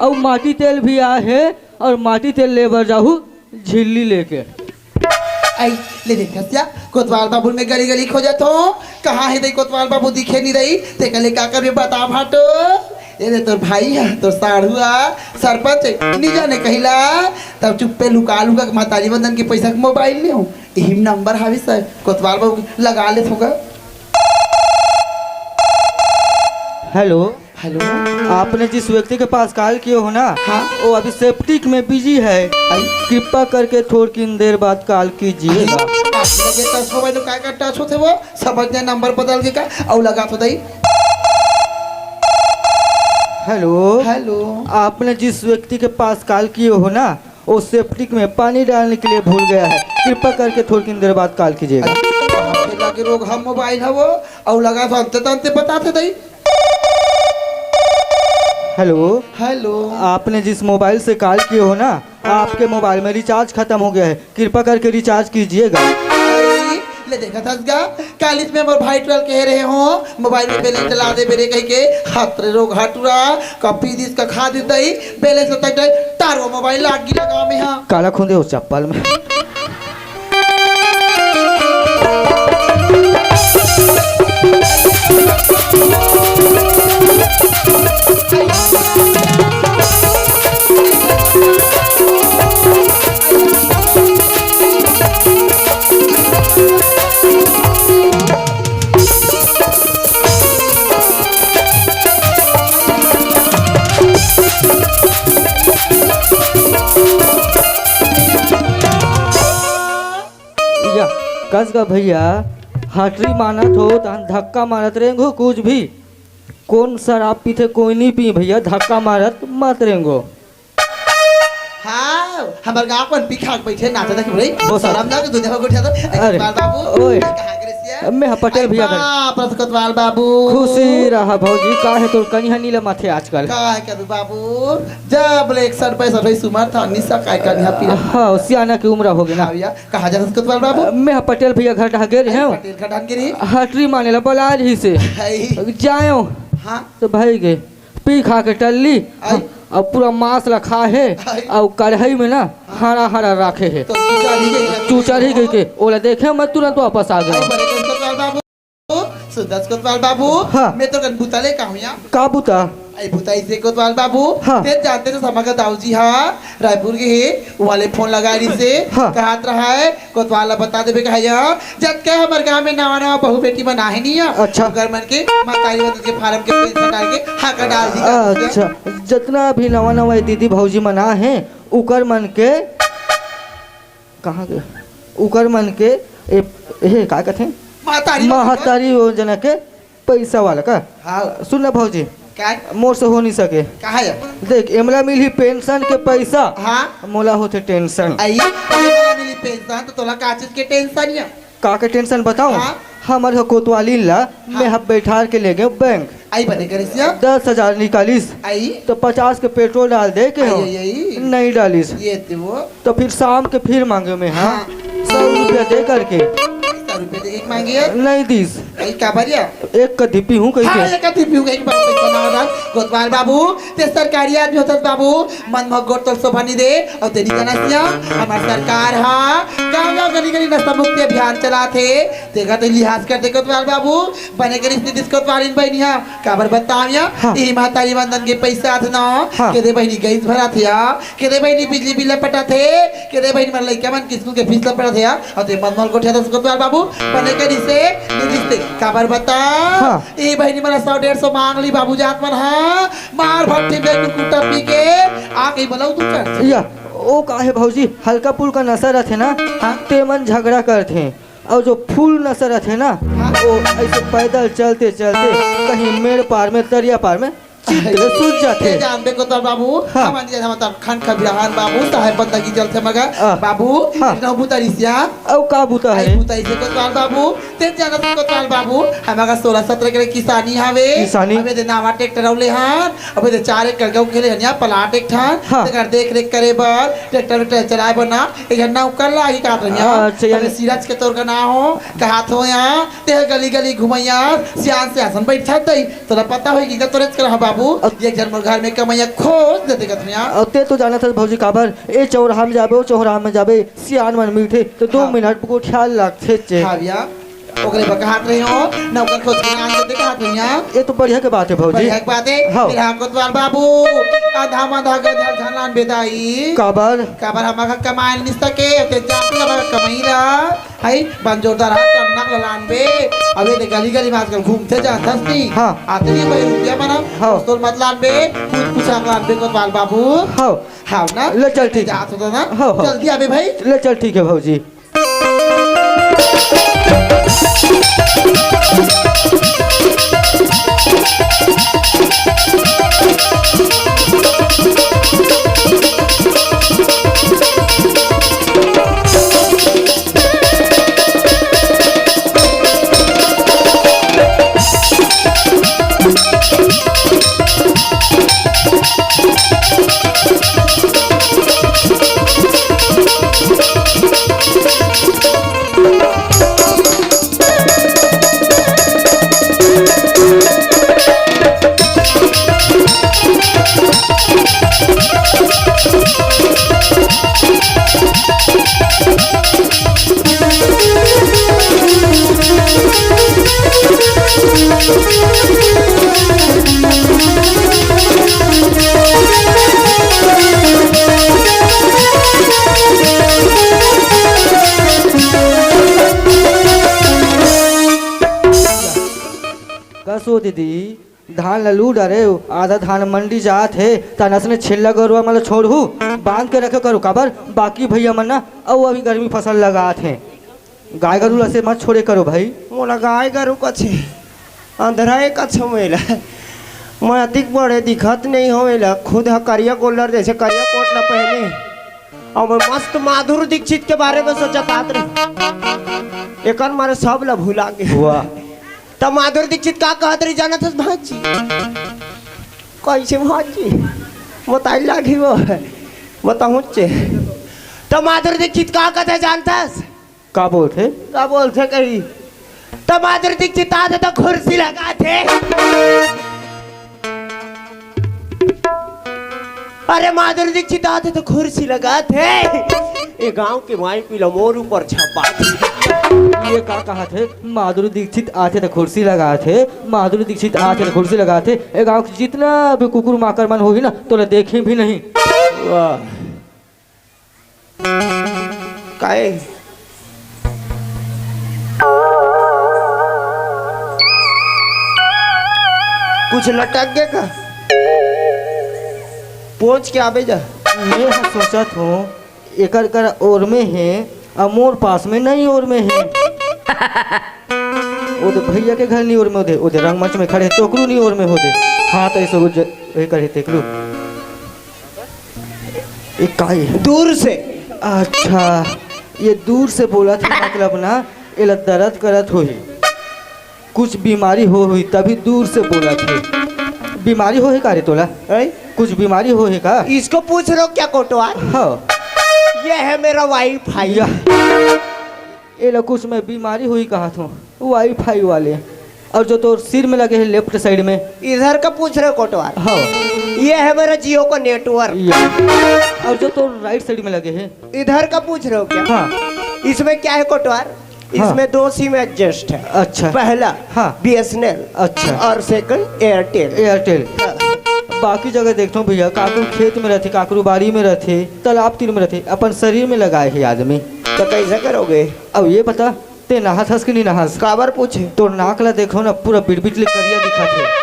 अउ माटी तेल भी आहे, अउ माटी तेल ले बर जाहू झिल्ली लेके। आई, ले देख हसिया, कोतवाल बाबू मैं गली गली खोजत हो, कहाँ हे दे कोतवाल बाबू दिखे नहीं रही, ते कले का करबे बता भाटो। ये दे तोर भाई है, तोर साढ़ुआ, सरपंच है, नहीं जाने कहिला, तब चुप्पे लुका लुका के महतारी वंदन के पैसा के मोबाइल ले हूँ। इही नंबर हावे सर, कोतवाल बाबू लगा ले थोगा। हेलो। हेलो। आपने जिस व्यक्ति के पास कॉल किए हो ना, हाँ। वो अभी सेप्टिक में बिजी है। आई। कृपा करके थोड़किन देर बाद कॉल कीजिएगा। आई। आपने लगे टच मोबाइल में काय का टच होते वो, समझ नहीं नंबर बदल के का, और लगा तो दई। हेलो। हेलो। आपने जिस व्यक्ति के पास कॉल किए हो ना, वो सेप्टिक में पानी डालने के लिए भूल गया है, कृपा करके थोड़किन देर बाद कॉल कीजिएगा। अरे, कहाँ से लगे रोग हम मोबाइल है वो, और लगा तो अंते तंते बताते दई। हेलो। हेलो। आपने जिस मोबाइल से कॉल किए हो ना, आपके मोबाइल में रिचार्ज खत्म हो गया है, कृपा करके रिचार्ज कीजिएगा। अरे, ले देखा था इसका, कालिस में मोर भाई टुरल कहे रहे हो, मोबाइल में बैलेंस डला दे बेरे कह के, हाथ रे रोग हाटुरा, कॉपी दिस का खा दे दई, बैलेंस तक दई, तारो मोबाइल लाग गिला गाँव में हाँ। काला खुंदे हो चप्पल में। या, कस गा भैया, हटरी मानत हो, तहन धक्का मारत रेंगो कुछ भी। कौन शराब पीथे, कोई नहीं पी भैया, धक्का मारत मत रेंगो। हाँ, हमर गाँव अपन पी खा के बैठे नाचत हे भाई। वो सब शरम ना के दुनिया हो गठिया तो। अरे, बाल बाबू, ओए। कहाँ के रसिया? मैं ह पटेल भैया घर। बाप रस कोतवाल बाबू। खुशी रहा भौजी, का है तोर कनिहा नीला माथे आजकल? का है कभी बाबू? जब ले एक सौ रुपये सौ रुपये सुमर था, निशा काय कनिहा पिया। हाँ, सियाना की उम्र हो गई ना। हाँ भैया, कहाँ जात हस कोतवाल बाबू? मैं ह पटेल भैया घर ढाके रहे हूँ। पटेल घर ढाके रहे? हटरी माने ला बला रही से। है। जायो। हाँ। तो भाई गए। पी खा के टल्ली, आई। अउ पूरा मांस ला खा हे, आई। अउ कढ़ाई में ना हरा हरा राखे हे। तो चूचा रही गई। चूचा रही गई के, ओला देखे मैं तुरंत वापस आ गया। आई, बड़े कौन सा बाबू? सुंदर कोतवाल बाबू, हाँ। मैं तो कन बुता ले का हुआ? का बुता? आई बुता इसे कोतवाल बाबू, हाँ। ते जानते तो समगर दाऊ जी, हाँ। रायपुर के हे, वाले फोन लगा रही से, हाँ। कहत रहा है, कोतवाल ला बता देबे कहा यहाँ, जतके हमर गांव में नवा नवा बहू बेटी मन आहे नहीं है, अच्छा। ओकर मन के महतारी वंदन के फार्म के पैसा डाल के हाका डाल दी। अच्छा, जतना भी नवा नवा ये दीदी भौजी मन आहे, उकर मन के, कहाँ के? उकर मन के, ए, ए, का कथे? महतारी वंदन। महतारी योजना के पैसा वाला का? हाँ। सुन ना भौजी, का? मोर से हो नहीं सके। का है? देख, एमला मिलही पेंशन के पैसा, हाँ। मोला होथे टेंशन। आई, एमला मिलही पेंशन, तो तोला का चीज के टेंशन या? का के टेंशन बताऊं? हाँ। हमर ह कोतवालिन ला, हाँ। मैं ह बैठार के ले गए बैंक। आई बने करिस या? दस हजार निकालिस। आई। तो पचास के पेट्रोल डाल दे के आई, हो। आई, आई। नहीं डालिस। ये ते वो। तो फिर शाम के फिर मांगे मैं, हाँ, हाँ। सौ रुपया दे करके। सौ रुपया दे के मांगे है? नहीं दीस। कहीं का भरिया? एक कद्दी पीहूं कहीं हाँ, के। एक कद्दी पीहूं कहीं के बात नहीं बना रहा। कोतवाल बाबू, ते सरकारी आदमी होतस बाबू, मन मग गोट तल शोभा नहीं दे, और तेरी जाना सिया, हमार सरकार हा, गांव गांव गली गली नशा मुक्ति अभियान चलाथे, तेगा ते लिहाज कर दे कोतवाल बाबू, बने करिस नी दिस कोतवालिन बहिनी हा, काबर बताम या, हाँ। ई महतारी वंदन के पैसा आथे ना, हाँ। के दे बहिनी गैस भराथे या, के दे बहिनी बिजली बिल पटाथे, के दे बहिनी मन लइका मन के स्कूल के फीस ला पटाथे या, अउ ते मन मल गोठिया दस कोतवाल बाबू, बने करिस नी दिस ते, काबर बता, हाँ। ई बहिनी मन सौ डेढ़ सौ मांग ली बाबू जात मन हा, मार भट्टी में कुकुटा पी के, आ गई बोला तू कर। या, ओ का हे भौजी, हल्का फुल्का नशा रहथे ना, हाँ। ते मन झगड़ा करथे। अउ जो फुल नशा रथे ना, हाँ। वो ऐसे पैदल चलते चलते कहीं मेड़ पार में, तरिया पार में चित्त ले सूझ जाथे। ते जानबे कोतवाल बाबू, हाँ। हमन जे हमर तब खान खबिरहान बाबू, साहेब बंदगी चलथे मगर, हाँ। बाबू, हाँ। इतना बुता रिसिया। अउ का बुता आई है? बुता इसे कोतवाल बाबू, ते जानत कोतवाल बाबू, हमर सोलह सत्रह एकड़ किसानी हवे। किसानी? अबे दे नावा ट्रैक्टर अउ ले हन, अबे दे चार एकड़ गहूं खेले हन या प्लाट एक ठन, हाँ। तेकर देख रेख करे बर, ट्रैक्टर वेक्टर चलाए बर ना, एक झन नौकर लागी काट रहिया। अच्छा, यानी अबे सिरज के तोर का ना हो, कहात हो या, ते गली गली घुमैया, सियान सियासन बैठत दई, तोला पता होई कि तोरे चला बाबू, अ- एक झन मोर घर में कमैया खोज देते कथमिया। अउ ते तो जानत हस भौजी काबर, ए चौराहा में जाबे, ओ चौराहा में जाबे, सियान मन मिलथे, तो दो हाँ। मिनट गोठिया लागथे चे। हाँ भैया, ओकरे बर कहात रहे हो, नौकर खोज के नाम देते कहात रहे हो। ये तो बढ़िया के बात है भौजी। बढ़िया के बात है। हाँ। फिर हाँ कोतवाल बाबू, आधा माधा गधल झन लान बेदाई। काबर? काबर हमर घर कमाए निस्ता के, ते जात हमर कमाई ला। हई, बन जोरदार हाथ टन्नक ललान बे। अबे ते गली गली में आजकल घूमते जात हस नी। हाँ। आते नहीं भाई रुपया बना। हाँ। दोस्तों मत लान बे, कुछ पूछा लान बे कोतवाल बाबू। हाँ। हाँ ना? ले चल ठीक। जात होता ना? हाँ, हाँ। जल्दी आबे भाई। ले चल ठीक है भौजी। कस ओ दीदी, धान ल लू डरे, आधा धान मंडी जात हे, त नसने छेल्ला गरुवा मन ल छोड़हू, बांध के रखे करू, काबर बाकी भैया मन ना अउ अभी गर्मी फसल लगात हे। गाय गरु ल असे मत छोड़े करो भाई। मोला गाय गरु कछे, अंधरा ए कछो मेला। मैं अतिक बड़े दिखत नहीं हो मेला। खुद ह करिया गोल्लर जैसे करिया कोट ल पहने। अउ मैं मस्त माधुर दीक्षित के बारे में सोचत आत रहे। एकर मारे सब ल भुला गे। वाह। त माधुर दीक्षित का कहत रही जानत हस भांची? कैसे भांची? बताई लागी वो। बताहूं चे। त माधुर दीक्षित का कहत हे जानत हस? का बोलथे? का बोलथे कही? त माधुरी दीक्षित आथे त खुर्सी लगाथे। अरे माधुरी दीक्षित आथे त खुर्सी लगाथे। ए गांव के माई पीला मोर ऊपर छपाथे। ये का कहाथे? माधुरी दीक्षित आथे त खुर्सी लगाथे, माधुरी दीक्षित आथे त खुर्सी लगाथे। ए गांव के जितना भी कुकुर माकर मन होही ना, तोला देखे भी नहीं। वाह। काहे? कुछ लटक गे का? पोंछ के आबे जा। मैं ह सोचत हूँ, एकर कर ओर में हे, अउ मोर पास में नहीं ओर में हे। ओ दे भैया के घर नियोर में, ओ दे, ओ दे रंगमंच में खड़े तोकरू नियोर में हो दे। हाँ, त ऐसे उज-, ये करे तेकरू। ये काई है? दूर से। अच्छा, ये दूर से बोलत हे, मतलब ना, एला दर्द करत होही। कुछ बीमारी हो हुई, तभी दूर से बोलत हे। बीमारी हो है का रे तोला? हैं? कुछ बीमारी हो है का? इसको पूछ रहे हो क्या कोटवार? हाँ। ये है मेरा वाईफाई। या। एला कुछ मैं बीमारी हुई कहत हूँ, वाईफाई वाले। और जो तोर सिर में लगे है लेफ्ट साइड में। इधर का पूछ रहे हो कोटवार? हाँ। ये है मेरा जियो का नेटवर्क। या। और जो तोर राइट साइड में लगे है? इधर का पूछ रहे हो क्या? हाँ। इसमें क्या है कोटवार? हाँ। इसमें दो सिम एडजस्ट है। अच्छा। पहला हाँ। बीएसएनएल। अच्छा। और सेकंड एयरटेल। एयरटेल। हाँ। बाकी जगह देखथों भैया, काकरू खेत में रहथे, काकरू बाड़ी में रहथे, तालाब तीर में रहथे, अपन शरीर में लगाए हे आदमी। तो कैसे करोगे? अब ये बता, ते नहात हस कि नहीं नहास? काबर पूछे? तोर नाक ला देखो ना, पूरा बिटबिट ले करिया दिखत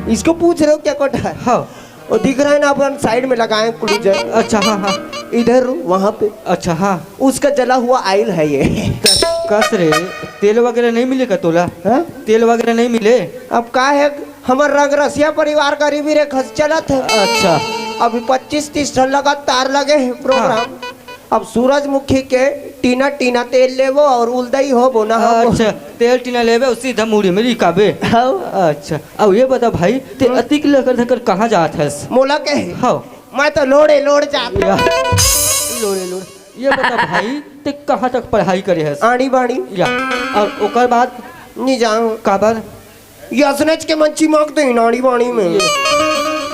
हे। इसको पूछ रहे हो क्या कोटवार? हाँ। वो दिख रहा है ना, अपन साइड में लगाए क्लूजर। अच्छा, हाँ, हाँ। इधर वहाँ पे। अच्छा, हाँ। उसका जला हुआ आयल है ये। कस रे, तेल वगैरह नहीं मिले का तोला? हाँ? तेल वगैरह नहीं मिले? अब का है, हमर रंग रसिया परिवार गरीबी रेखा से चलत हे। अच्छा। अभी पच्चीस तीस ठन लगातार लगे हे प्रोग्राम। हाँ। अब सूरजमुखी के टीना टीना तेल लेबो और उलदई होबो ना होबो। अच्छा, तेल टीना लेबे और सीधा मुड़ी में रिकाबे। हाँ। अच्छा, अब ये बता भाई, ते हम्म। अतिक लकर धकर कहाँ जात हस? मोला के? हाँ। मैं तो लोड़े लोड़ जात या। हूँ। लोड़े लोड़। ये बता भाई, ते कहाँ तक पढ़ाई करे हस? आड़ी बाड़ी। या, और ओकर बाद? नहीं जाऊँ। काबर? यसनेच के मंची मांगते हैं नाड़ी बाड़ी में। ये,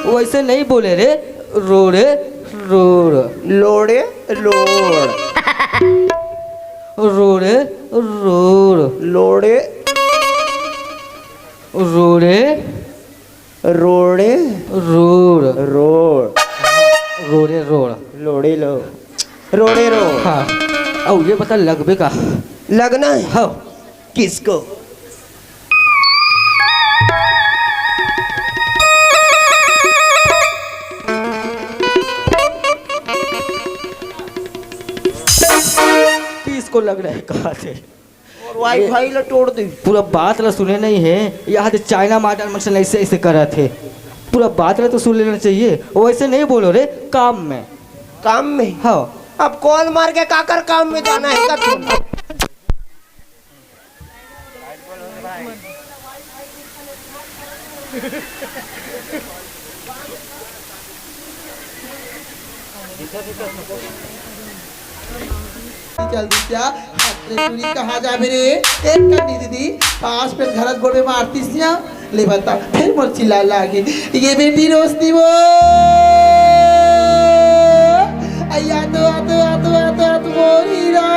वैसे नहीं बोले रे, रोड़े रोड़। लोड़े लोड़। रोड़े रोड़। लोड़े। रोड़े। रोड़े। रोड़। रोड़। रोड़े रोड़। लोड़े लो। रोड़े रोड़। हाँ। अब ये बता, लगबे का? लगना है? हाँ। किसको? किसको लग रहा है, कहा थे? और वाईफाई ला तोड़ दे। पूरा बात ला सुने नहीं है, यहाँ तो चाइना माडल मन से ऐसे ऐसे करत है। पूरा बात ला तो सुन लेना चाहिए। वैसे नहीं बोलो रे, काम में। काम में? हाँ। अब कॉल मार के काकर काम में जाना है का तुम? चल दित्या, अरे टूरी कहाँ जाबे रे? एक कन्नी दीदी, पाँच पेन घरत गोड़ में मारतिस या। ले बता, फिर मोर चिल्ला लागे। ये बेटी रोशनी वो। अय्या तो, आ तो, आ तो, आ तो, आ तो, मोरी रा।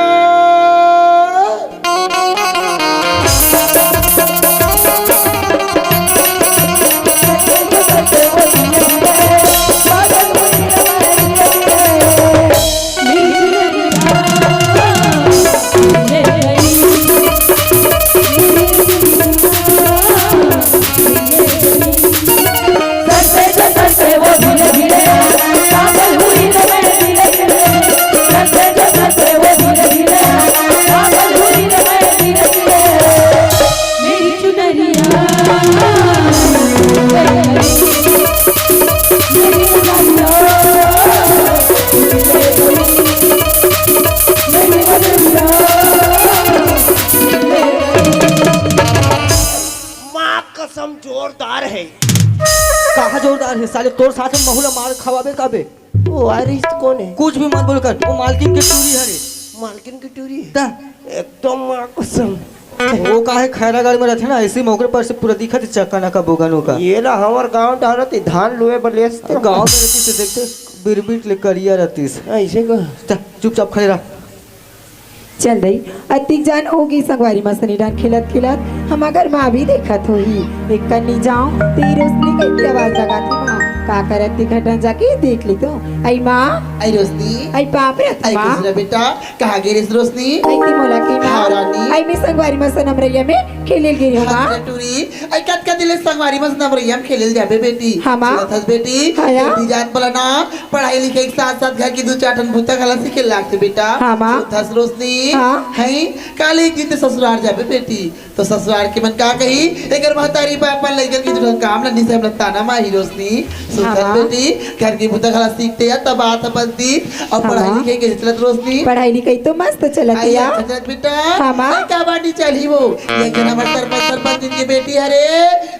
माँ कसम, जोरदार है। कहाँ जोरदार है साले? तोर साथ में महू ला मार खवाबे काबे? वो आरिस कौन है? कुछ भी मत बोल कर, वो मालकिन के टूरी हरे। मालकिन की टूरी? ता? एकदम माँ कसम। वो का है, खैरागढ़ में रहते ना, इसी में ओकरे पर से पूरा दिखत है चक्का नका बोगन ओका। ये ला हमर गांव डहर रहती, धान लुए बर ले आते। गांव में रहती से देखते, बिरबिट ले करिया रहती से। ऐसे का? ता, चुपचाप खड़े रह। चल दई, अतिक जान होगी संगवारी मसनी डान खेलत खेलत, हम अगर माँ भी देखत होही, एक कन्नी जाऊं, तेरी रोशनी कई की आवाज लगाती माँ, का करत ती घटन जाके देख ली तो। आई माँ, आई रोशनी, आई पाप रे आई माँ। खुश रह बेटा, कहाँ गे रेस रोशनी? आई ती मोला की माँ, हाँ रानी। आई मैं संगवारी मसन अमरैया में खेले गे रही हूँ माँ। हाँ टूरी, आई कतका दिन ले संगवारी मसन अमरैया में खेले जाबे बेटी। हाँ माँ। सुनत हस बेटी, हाँ या। बेटी जान पला ना, पढ़ाई लिखाई के साथ साथ घर की दू चार ठन बूता घला सीखे लागथे बेटा। हाँ, माँ। सुनथस रोशनी? हाँ। हैं? काली एक दिन ते ससुरार जाबे बेटी, तो ससुरार के मन का कही, एकर महतारी बाप मन लइकन के जुठन काम ल निसे हमला ताना माही रोशनी। सुनथस हाँ, माँ। बेटी, घर की बूता घला सीखते या तब बात ह बनती। और हाँ, पढ़ाई माँ। लिखाई कैसे चलत रोशनी? पढ़ाई लिखाई तो मस्त चलत आई या। अच्छा चलत बेटा। हाँ, माँ। अरे का बाटी चली वो? ये जना हमर सरपंच, सरपंच के बेटी हरे,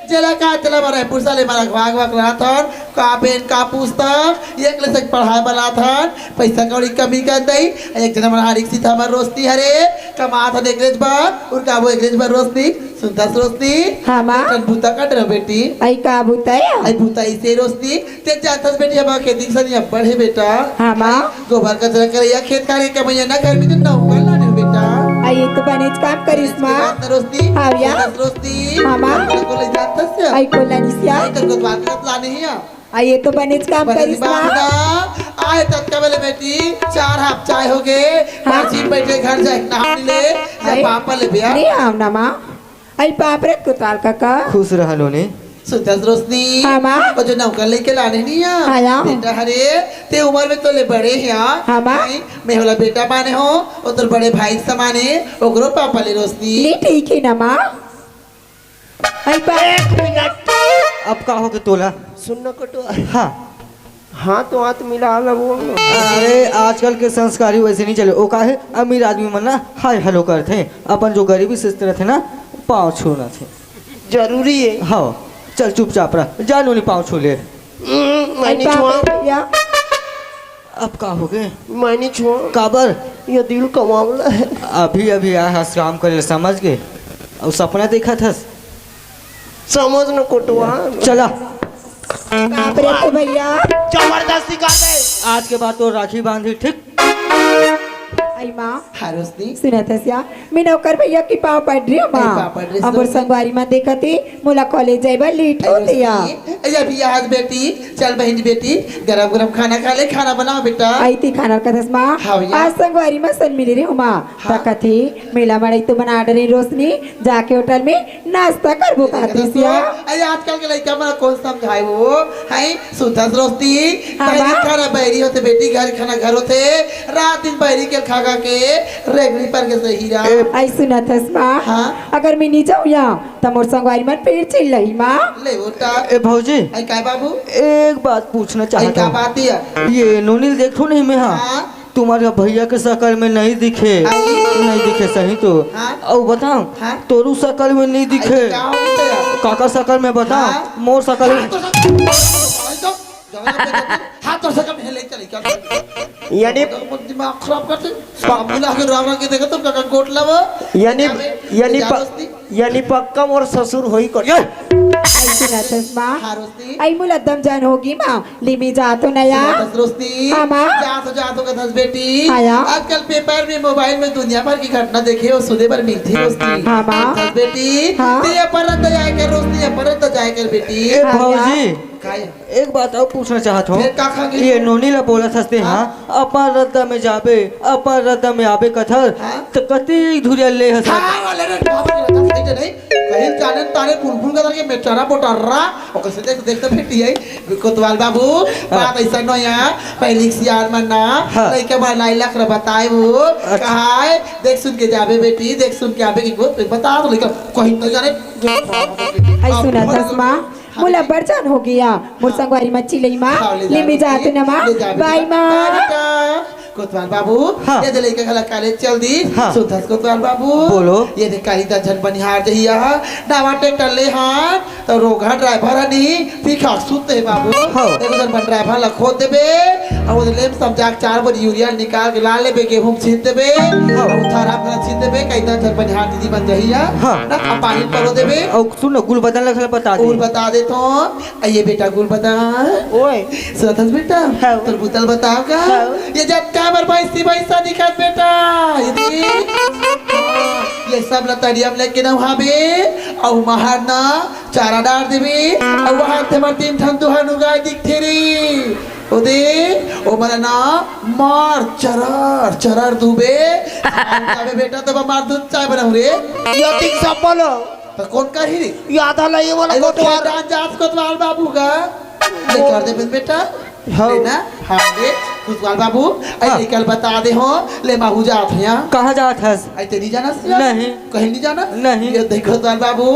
चला का चला मारा पुरसा ले मारा घवाक घवाक रहा था। का पेन, का पुस्तक, एक ले से पढ़ाए बर लाथन, पैसा कौड़ी कमी कर दई। एक जना मन हारिक सीता हमर रोशनी हरे, कमात हन एकरेज बर, उनका वो एकरेज बर रोशनी, सुनथस रोशनी? हाँ, माँ। एक ठन बूता कर डरो बेटी। आई का बूता है? आई बूता इसे रोशनी, ते जानथस बेटी, हम खेती किसानी अब्बड़ है बेटा। हाँ, माँ। गोबर कचरा करैया, खेत खार के कमैया ना, घर में तो नौकर लाने हो बेटा। आई ये तो बनेच काम करिस, माँ। बात ना रोशनी, हाँ, भैया। सुनथस रोशनी? हाँ, माँ। को ले जानथस? आई कोला निसिया। आई तो बात लाने ही आ। आ, ये तो बनेच काम बनेच करिस ना। बाप ना, आए ततका बेले बेटी, चार हाथ चाय हो गे, हाँ। पाछी बैठे घर जाए, नाम ले, या आए। पापा ले बिया। नहीं आव ना माँ। आई पाप रे कुताल काका। खुश रह नोनी। सुनथस रोशनी। हाँ, माँ। वो जो नौकर लेके लाने नहीं आ। हाँ, या। बेटा हरे, ते उम्र में तो ले बड़े हैं, हाँ। हाँ, माँ। नहीं, मैं होला बेटा माने हो, वो तो बड़े भाई समाने, ओकरो पापा ले रोशनी। नहीं, ठीक है ना माँ। आई पाप। एक मिनट। अब का होगे तोला? सुन न कोटवा। हाँ। हाँ तो हाथ मिला ला वो। अरे, आजकल के संस्कारी वैसे नहीं चले। वो का हे, अमीर आदमी मन ना हाय हेलो करथे, अपन जो गरीबी से रथे ना, पाँव छूना थे। जरूरी है। हाँ, चल चुपचाप रह, जा नोनी पाँव छू ले। हम्म, मैं नहीं छुआ। भैया। अब का होगे? मैं नहीं छुआ। काबर? ये दिल कमावला है। अभी अभी आय हस काम करे, समझ गे? अउ सपना देखत हस? समझ न कोटवा। चला। बाप रे तो भैया। जबरदस्ती कर दे। आज के बाद तो राखी बांधी, ठीक? आई माँ। हाँ, रोशनी। सुनत हस या? मैं नौकर भैया के पाँव पड़ रही हूँ, माँ। अरे, पाँव पड़ रही, अब मोर रोशनी। संगवारी माँ देखत ही, मोला कॉलेज जाए बर लेट अरे, होत या। रोशनी, अरे, अभी आज बेटी, चल बहन बेटी, गरम गरम खाना खा ले, खाना बनाओ बेटा। आई ती खाना कथस माँ। हाँ भैया। आज संगवारी माँ सन मिले रही हूँ माँ। हाँ। त कथे, मेला मड़ई तो बना डरे रोशनी, जाके होटल में नाश्ता करबो देखा कातिस तो, या। अरे आजकल के लइका मन कोन समझाए वो, हैं? सुतस रोशनी, हाँ, बहिरी माँ। खाना बहिरी होथे बेटी, घर खाना घर होथे, रात दिन बहिरी के खा खा के रेगड़ी पर के सही रहा। ए, आई सुनत हस माँ, हाँ। अगर मैं नहीं जाऊँ या, त मोर संगवारी मन फिर चिल्लाही माँ। ले उठा। ए भौजी। आई काय बाबू? एक बात पूछना आई चाहता का हूँ। बात है? ये नोनी ल देखो नहीं मैं, हाँ। हाँ। तुम्हारे भैया के शकल में नहीं दिखे, आई। नहीं दिखे सही तो। हाँ। अउ बताओ, हाँ। तोरू शकल में नहीं आई दिखे। तो का हो गया? काका शकल में बताओ, हाँ। मोर शकल में। हाँ, तो शकल, आई तो, जरा पे देखो, हाँ, तो शकल में ले चले, क्या? यानी दिमाग खराब करते। बाबू ला के राम राम के देखो तो काका गोट लावा। यानी, क्या बे? यानी क्या प-, दोस्ती? यानी पक्का मोर ससुर होई कोन। ये! आई सुनत हस माँ। हाँ, रोशनी। आई मोला दम जान होगे माँ। ले मैं जात हूँ न या। सुनत हस रोशनी। हाँ, माँ। जात हो, जात हो कथस बेटी। हाँ, या। आजकल पेपर में, मोबाइल में दुनिया भर की घटना देखे अउ सुने बर मिलथे रोशनी। हाँ, माँ। कथस बेटी। हाँ। ते अपन रद्दा जाए कर रोशनी, अपन रद्दा जाए कर बेटी। ए हाँ, या। भौजी। काय? एक बात अउ पूछना चाहत हूँ। फिर का खा गई? ये नोनी ला बोलत हस ते, हाँ। हाँ, अपन रद्दा में जाबे, अपन रद्दा में आबे कथस, हाँ। त कति धुरिया ले हस? हाँ, वाले रे, बाप रे, रद्दा सही से नहीं। कहीं जाने तारे कुनकुन का करके मेटारा बोटारा, ओकर से देख, देख तो बेटी है। कोतवाल बाबू, हाँ। बात ऐसा नहीं है। पहली सियार मन ना, हाँ। लइका मन लाई लख बताए वो, अच्छा। कहा है, देख सुन के जाबे बेटी, देख सुन के आबे की को, बता दो लइका, कहीं तो जाने। आई सुनत हस माँ, मोला बड़ जान होगे या, मोर हाँ। संगवारी माँ चिल्लाही माँ, हाँ, ले ले जा मैं बेटी, जात हूँ न माँ, ले जा बेटी। बाय माँ। बाय बेटा। कोतवाल बाबू, हाँ। ये दे लइका घला कॉलेज चल दी। हाँ। सुनत हस कोतवाल बाबू। बोलो। ये दे काली दा झन बनिहार जहिया, नवा ट्रैक्टर ले हान, त रोगहा ड्राइवर ह नहीं, फिर खाक सुनते बाबू। हाँ। देखो झन बन ड्राइवर ला खोद देबे, अउ वो ले समझा के चार बोरी यूरिया निकाल के ला लेबे, गेहूं छीन देबे, हाँ। अउ थारा अपना छीन देबे, कहीं दा झन बनिहार दीदी बन जहिया, हाँ। ना, अब पानी परो देबे। अउ सुन, गुल बदन ला घला बता दे। गुल बता दे तो। आ ये बेटा गुल बता। ओए। सुनत हस बेटा? हाँ। तोर बुतल बताओ का? हाँ। ये जतका हमर भैंसी भैंसा दिखत बेटा। ये देख। ये सब ल तरिया म लेके नहाबे। अउ महर ना चारा डार देबे। अउ वहां ते हमर तीन ठन दुहानु गाय दिखथे रे। ओ दे, ओ मन ना मार चरर, चरर दूबे। अबे बेटा तो मार दूध चाय बनाऊ रे। ये तीन सब बोलो। त कोन करही रे? ये आधा लइए वाला अरे वो कोतवाल। खेत डान जात कोतवाल बाबू का। ले वो कर दे बेटा। हाँ। ले ना? हाँ रे, कोतवाल बाबू, हाँ। अरे कल बता दे हो, ले महू जात हया। कहाँ जात हस? अरे तेरी जानस या? नहीं। कहीं नहीं जाना? नहीं। ये देखो कोतवाल बाबू,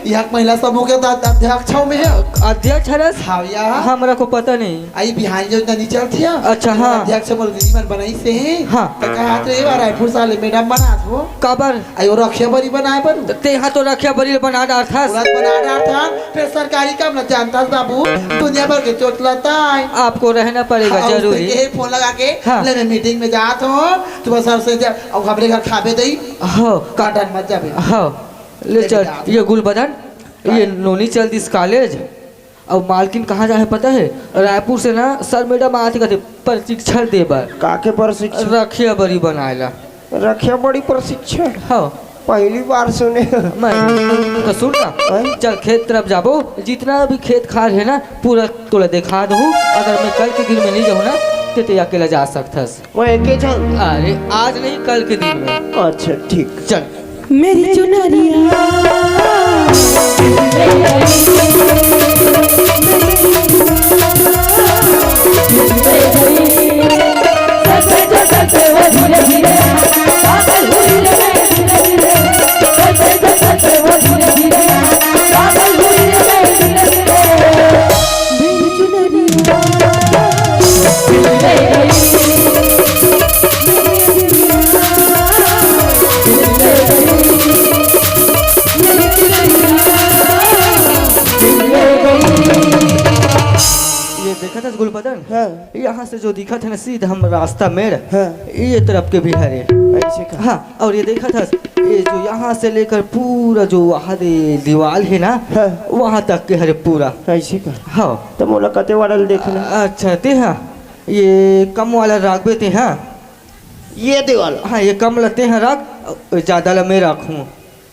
यहाँ महिला समूह के अध-, अध्यक्ष हूँ मैं। अध्यक्ष हरस? हाँ भैया। हमरा को पता नहीं। आई बिहान जो नहीं चलती है। अच्छा, हाँ। अध्यक्ष मोर दीदी मन बनाई से। हाँ। त कहा थे, "ए बार रायपुर साले मैडम बना थो।" काबर? आई वो रखिया बरी बनाए बर। त तेहा तो रखिया बरी बना डारथस। पूरा बना डारथन, फिर सरकारी काम न जानथस बाबू, दुनिया भर के चोट लता है। आपको रहना पड़ेगा हाँ, जरूरी। उससे के फोन लगा के, हाँ। ले मैं मीटिंग में जात हूँ, तू बस सबसे जा, अब हमरे घर खाबे दई। हाँ। काटन मत जाबे। हाँ। ले ले चल, जा। ये गुलबदन, ये काहे? नोनी चल दिस कॉलेज। अउ मालकिन कहाँ जाहे पता है? रायपुर से ना सर मैडम आथे कथे प्रशिक्षण दे बर। काके प्रशिक्षण? रखिया बरी बनाए ला। रखिया बरी प्रशिक्षण? हाँ। पहली बार सुने। मैं तो सुन ना, हाँ? चल खेत तरफ जाबो, जितना भी खेत खार है ना पूरा तोला देखा दूँ। अगर मैं कल के दिन में नहीं जाऊँ ना, ते ते अकेला जा सकथस। वो एके झन? अरे आज नहीं, कल के दिन में। अच्छा ठीक। चल। मेरी चुनरिया हाँ। यहाँ से जो दिखत हे ना, सीधा हम रास्ता मेड़, हाँ। ये तरफ के भी हरे। ऐसे का? हाँ, और ये देखत हस, ये जो यहाँ से लेकर पूरा जो वहाँ दे दीवाल हे ना, हाँ। वहाँ तक के हरे पूरा। ऐसे का? हाँ। त मोला कते वाला ल देखना? अच्छा, ते हा, ये कम वाला राखबे ते हा। ये दीवाल? हाँ, ये कम ला ते हा राख, ज्यादा ला मैं राखूँ।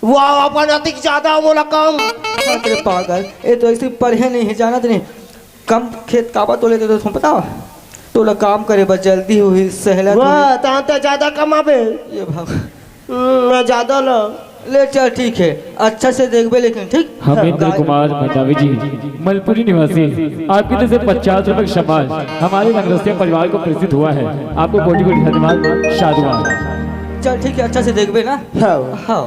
वाह, अपन अतिक ज्यादा मोला कम। अरे पागल, ये तो ऐसे पढ़े नहीं हे, जानत नहीं। कम खेत काबर तो लेते तो तुम बताओ। तोला काम करे बर जल्दी होही, सहलत वाह, होही। तान त ज्यादा कमाबे। ये भाग। हम्म, मैं ज्यादा ला। ले चल, ठीक है, अच्छा से देखबे लेकिन, ठीक? हमेंद्र कुमार मंडावी जी, मलपुरी निवासी, आपकी तरफ से पचास रुपए का सम्मान हमारे लंगरसिया परिवार को प्रेषित हुआ है। आपको कोटि कोटि धन्यवाद, साधुवाद। चल ठीक है, अच्छा से देखबे ना। हाँ। हाँ।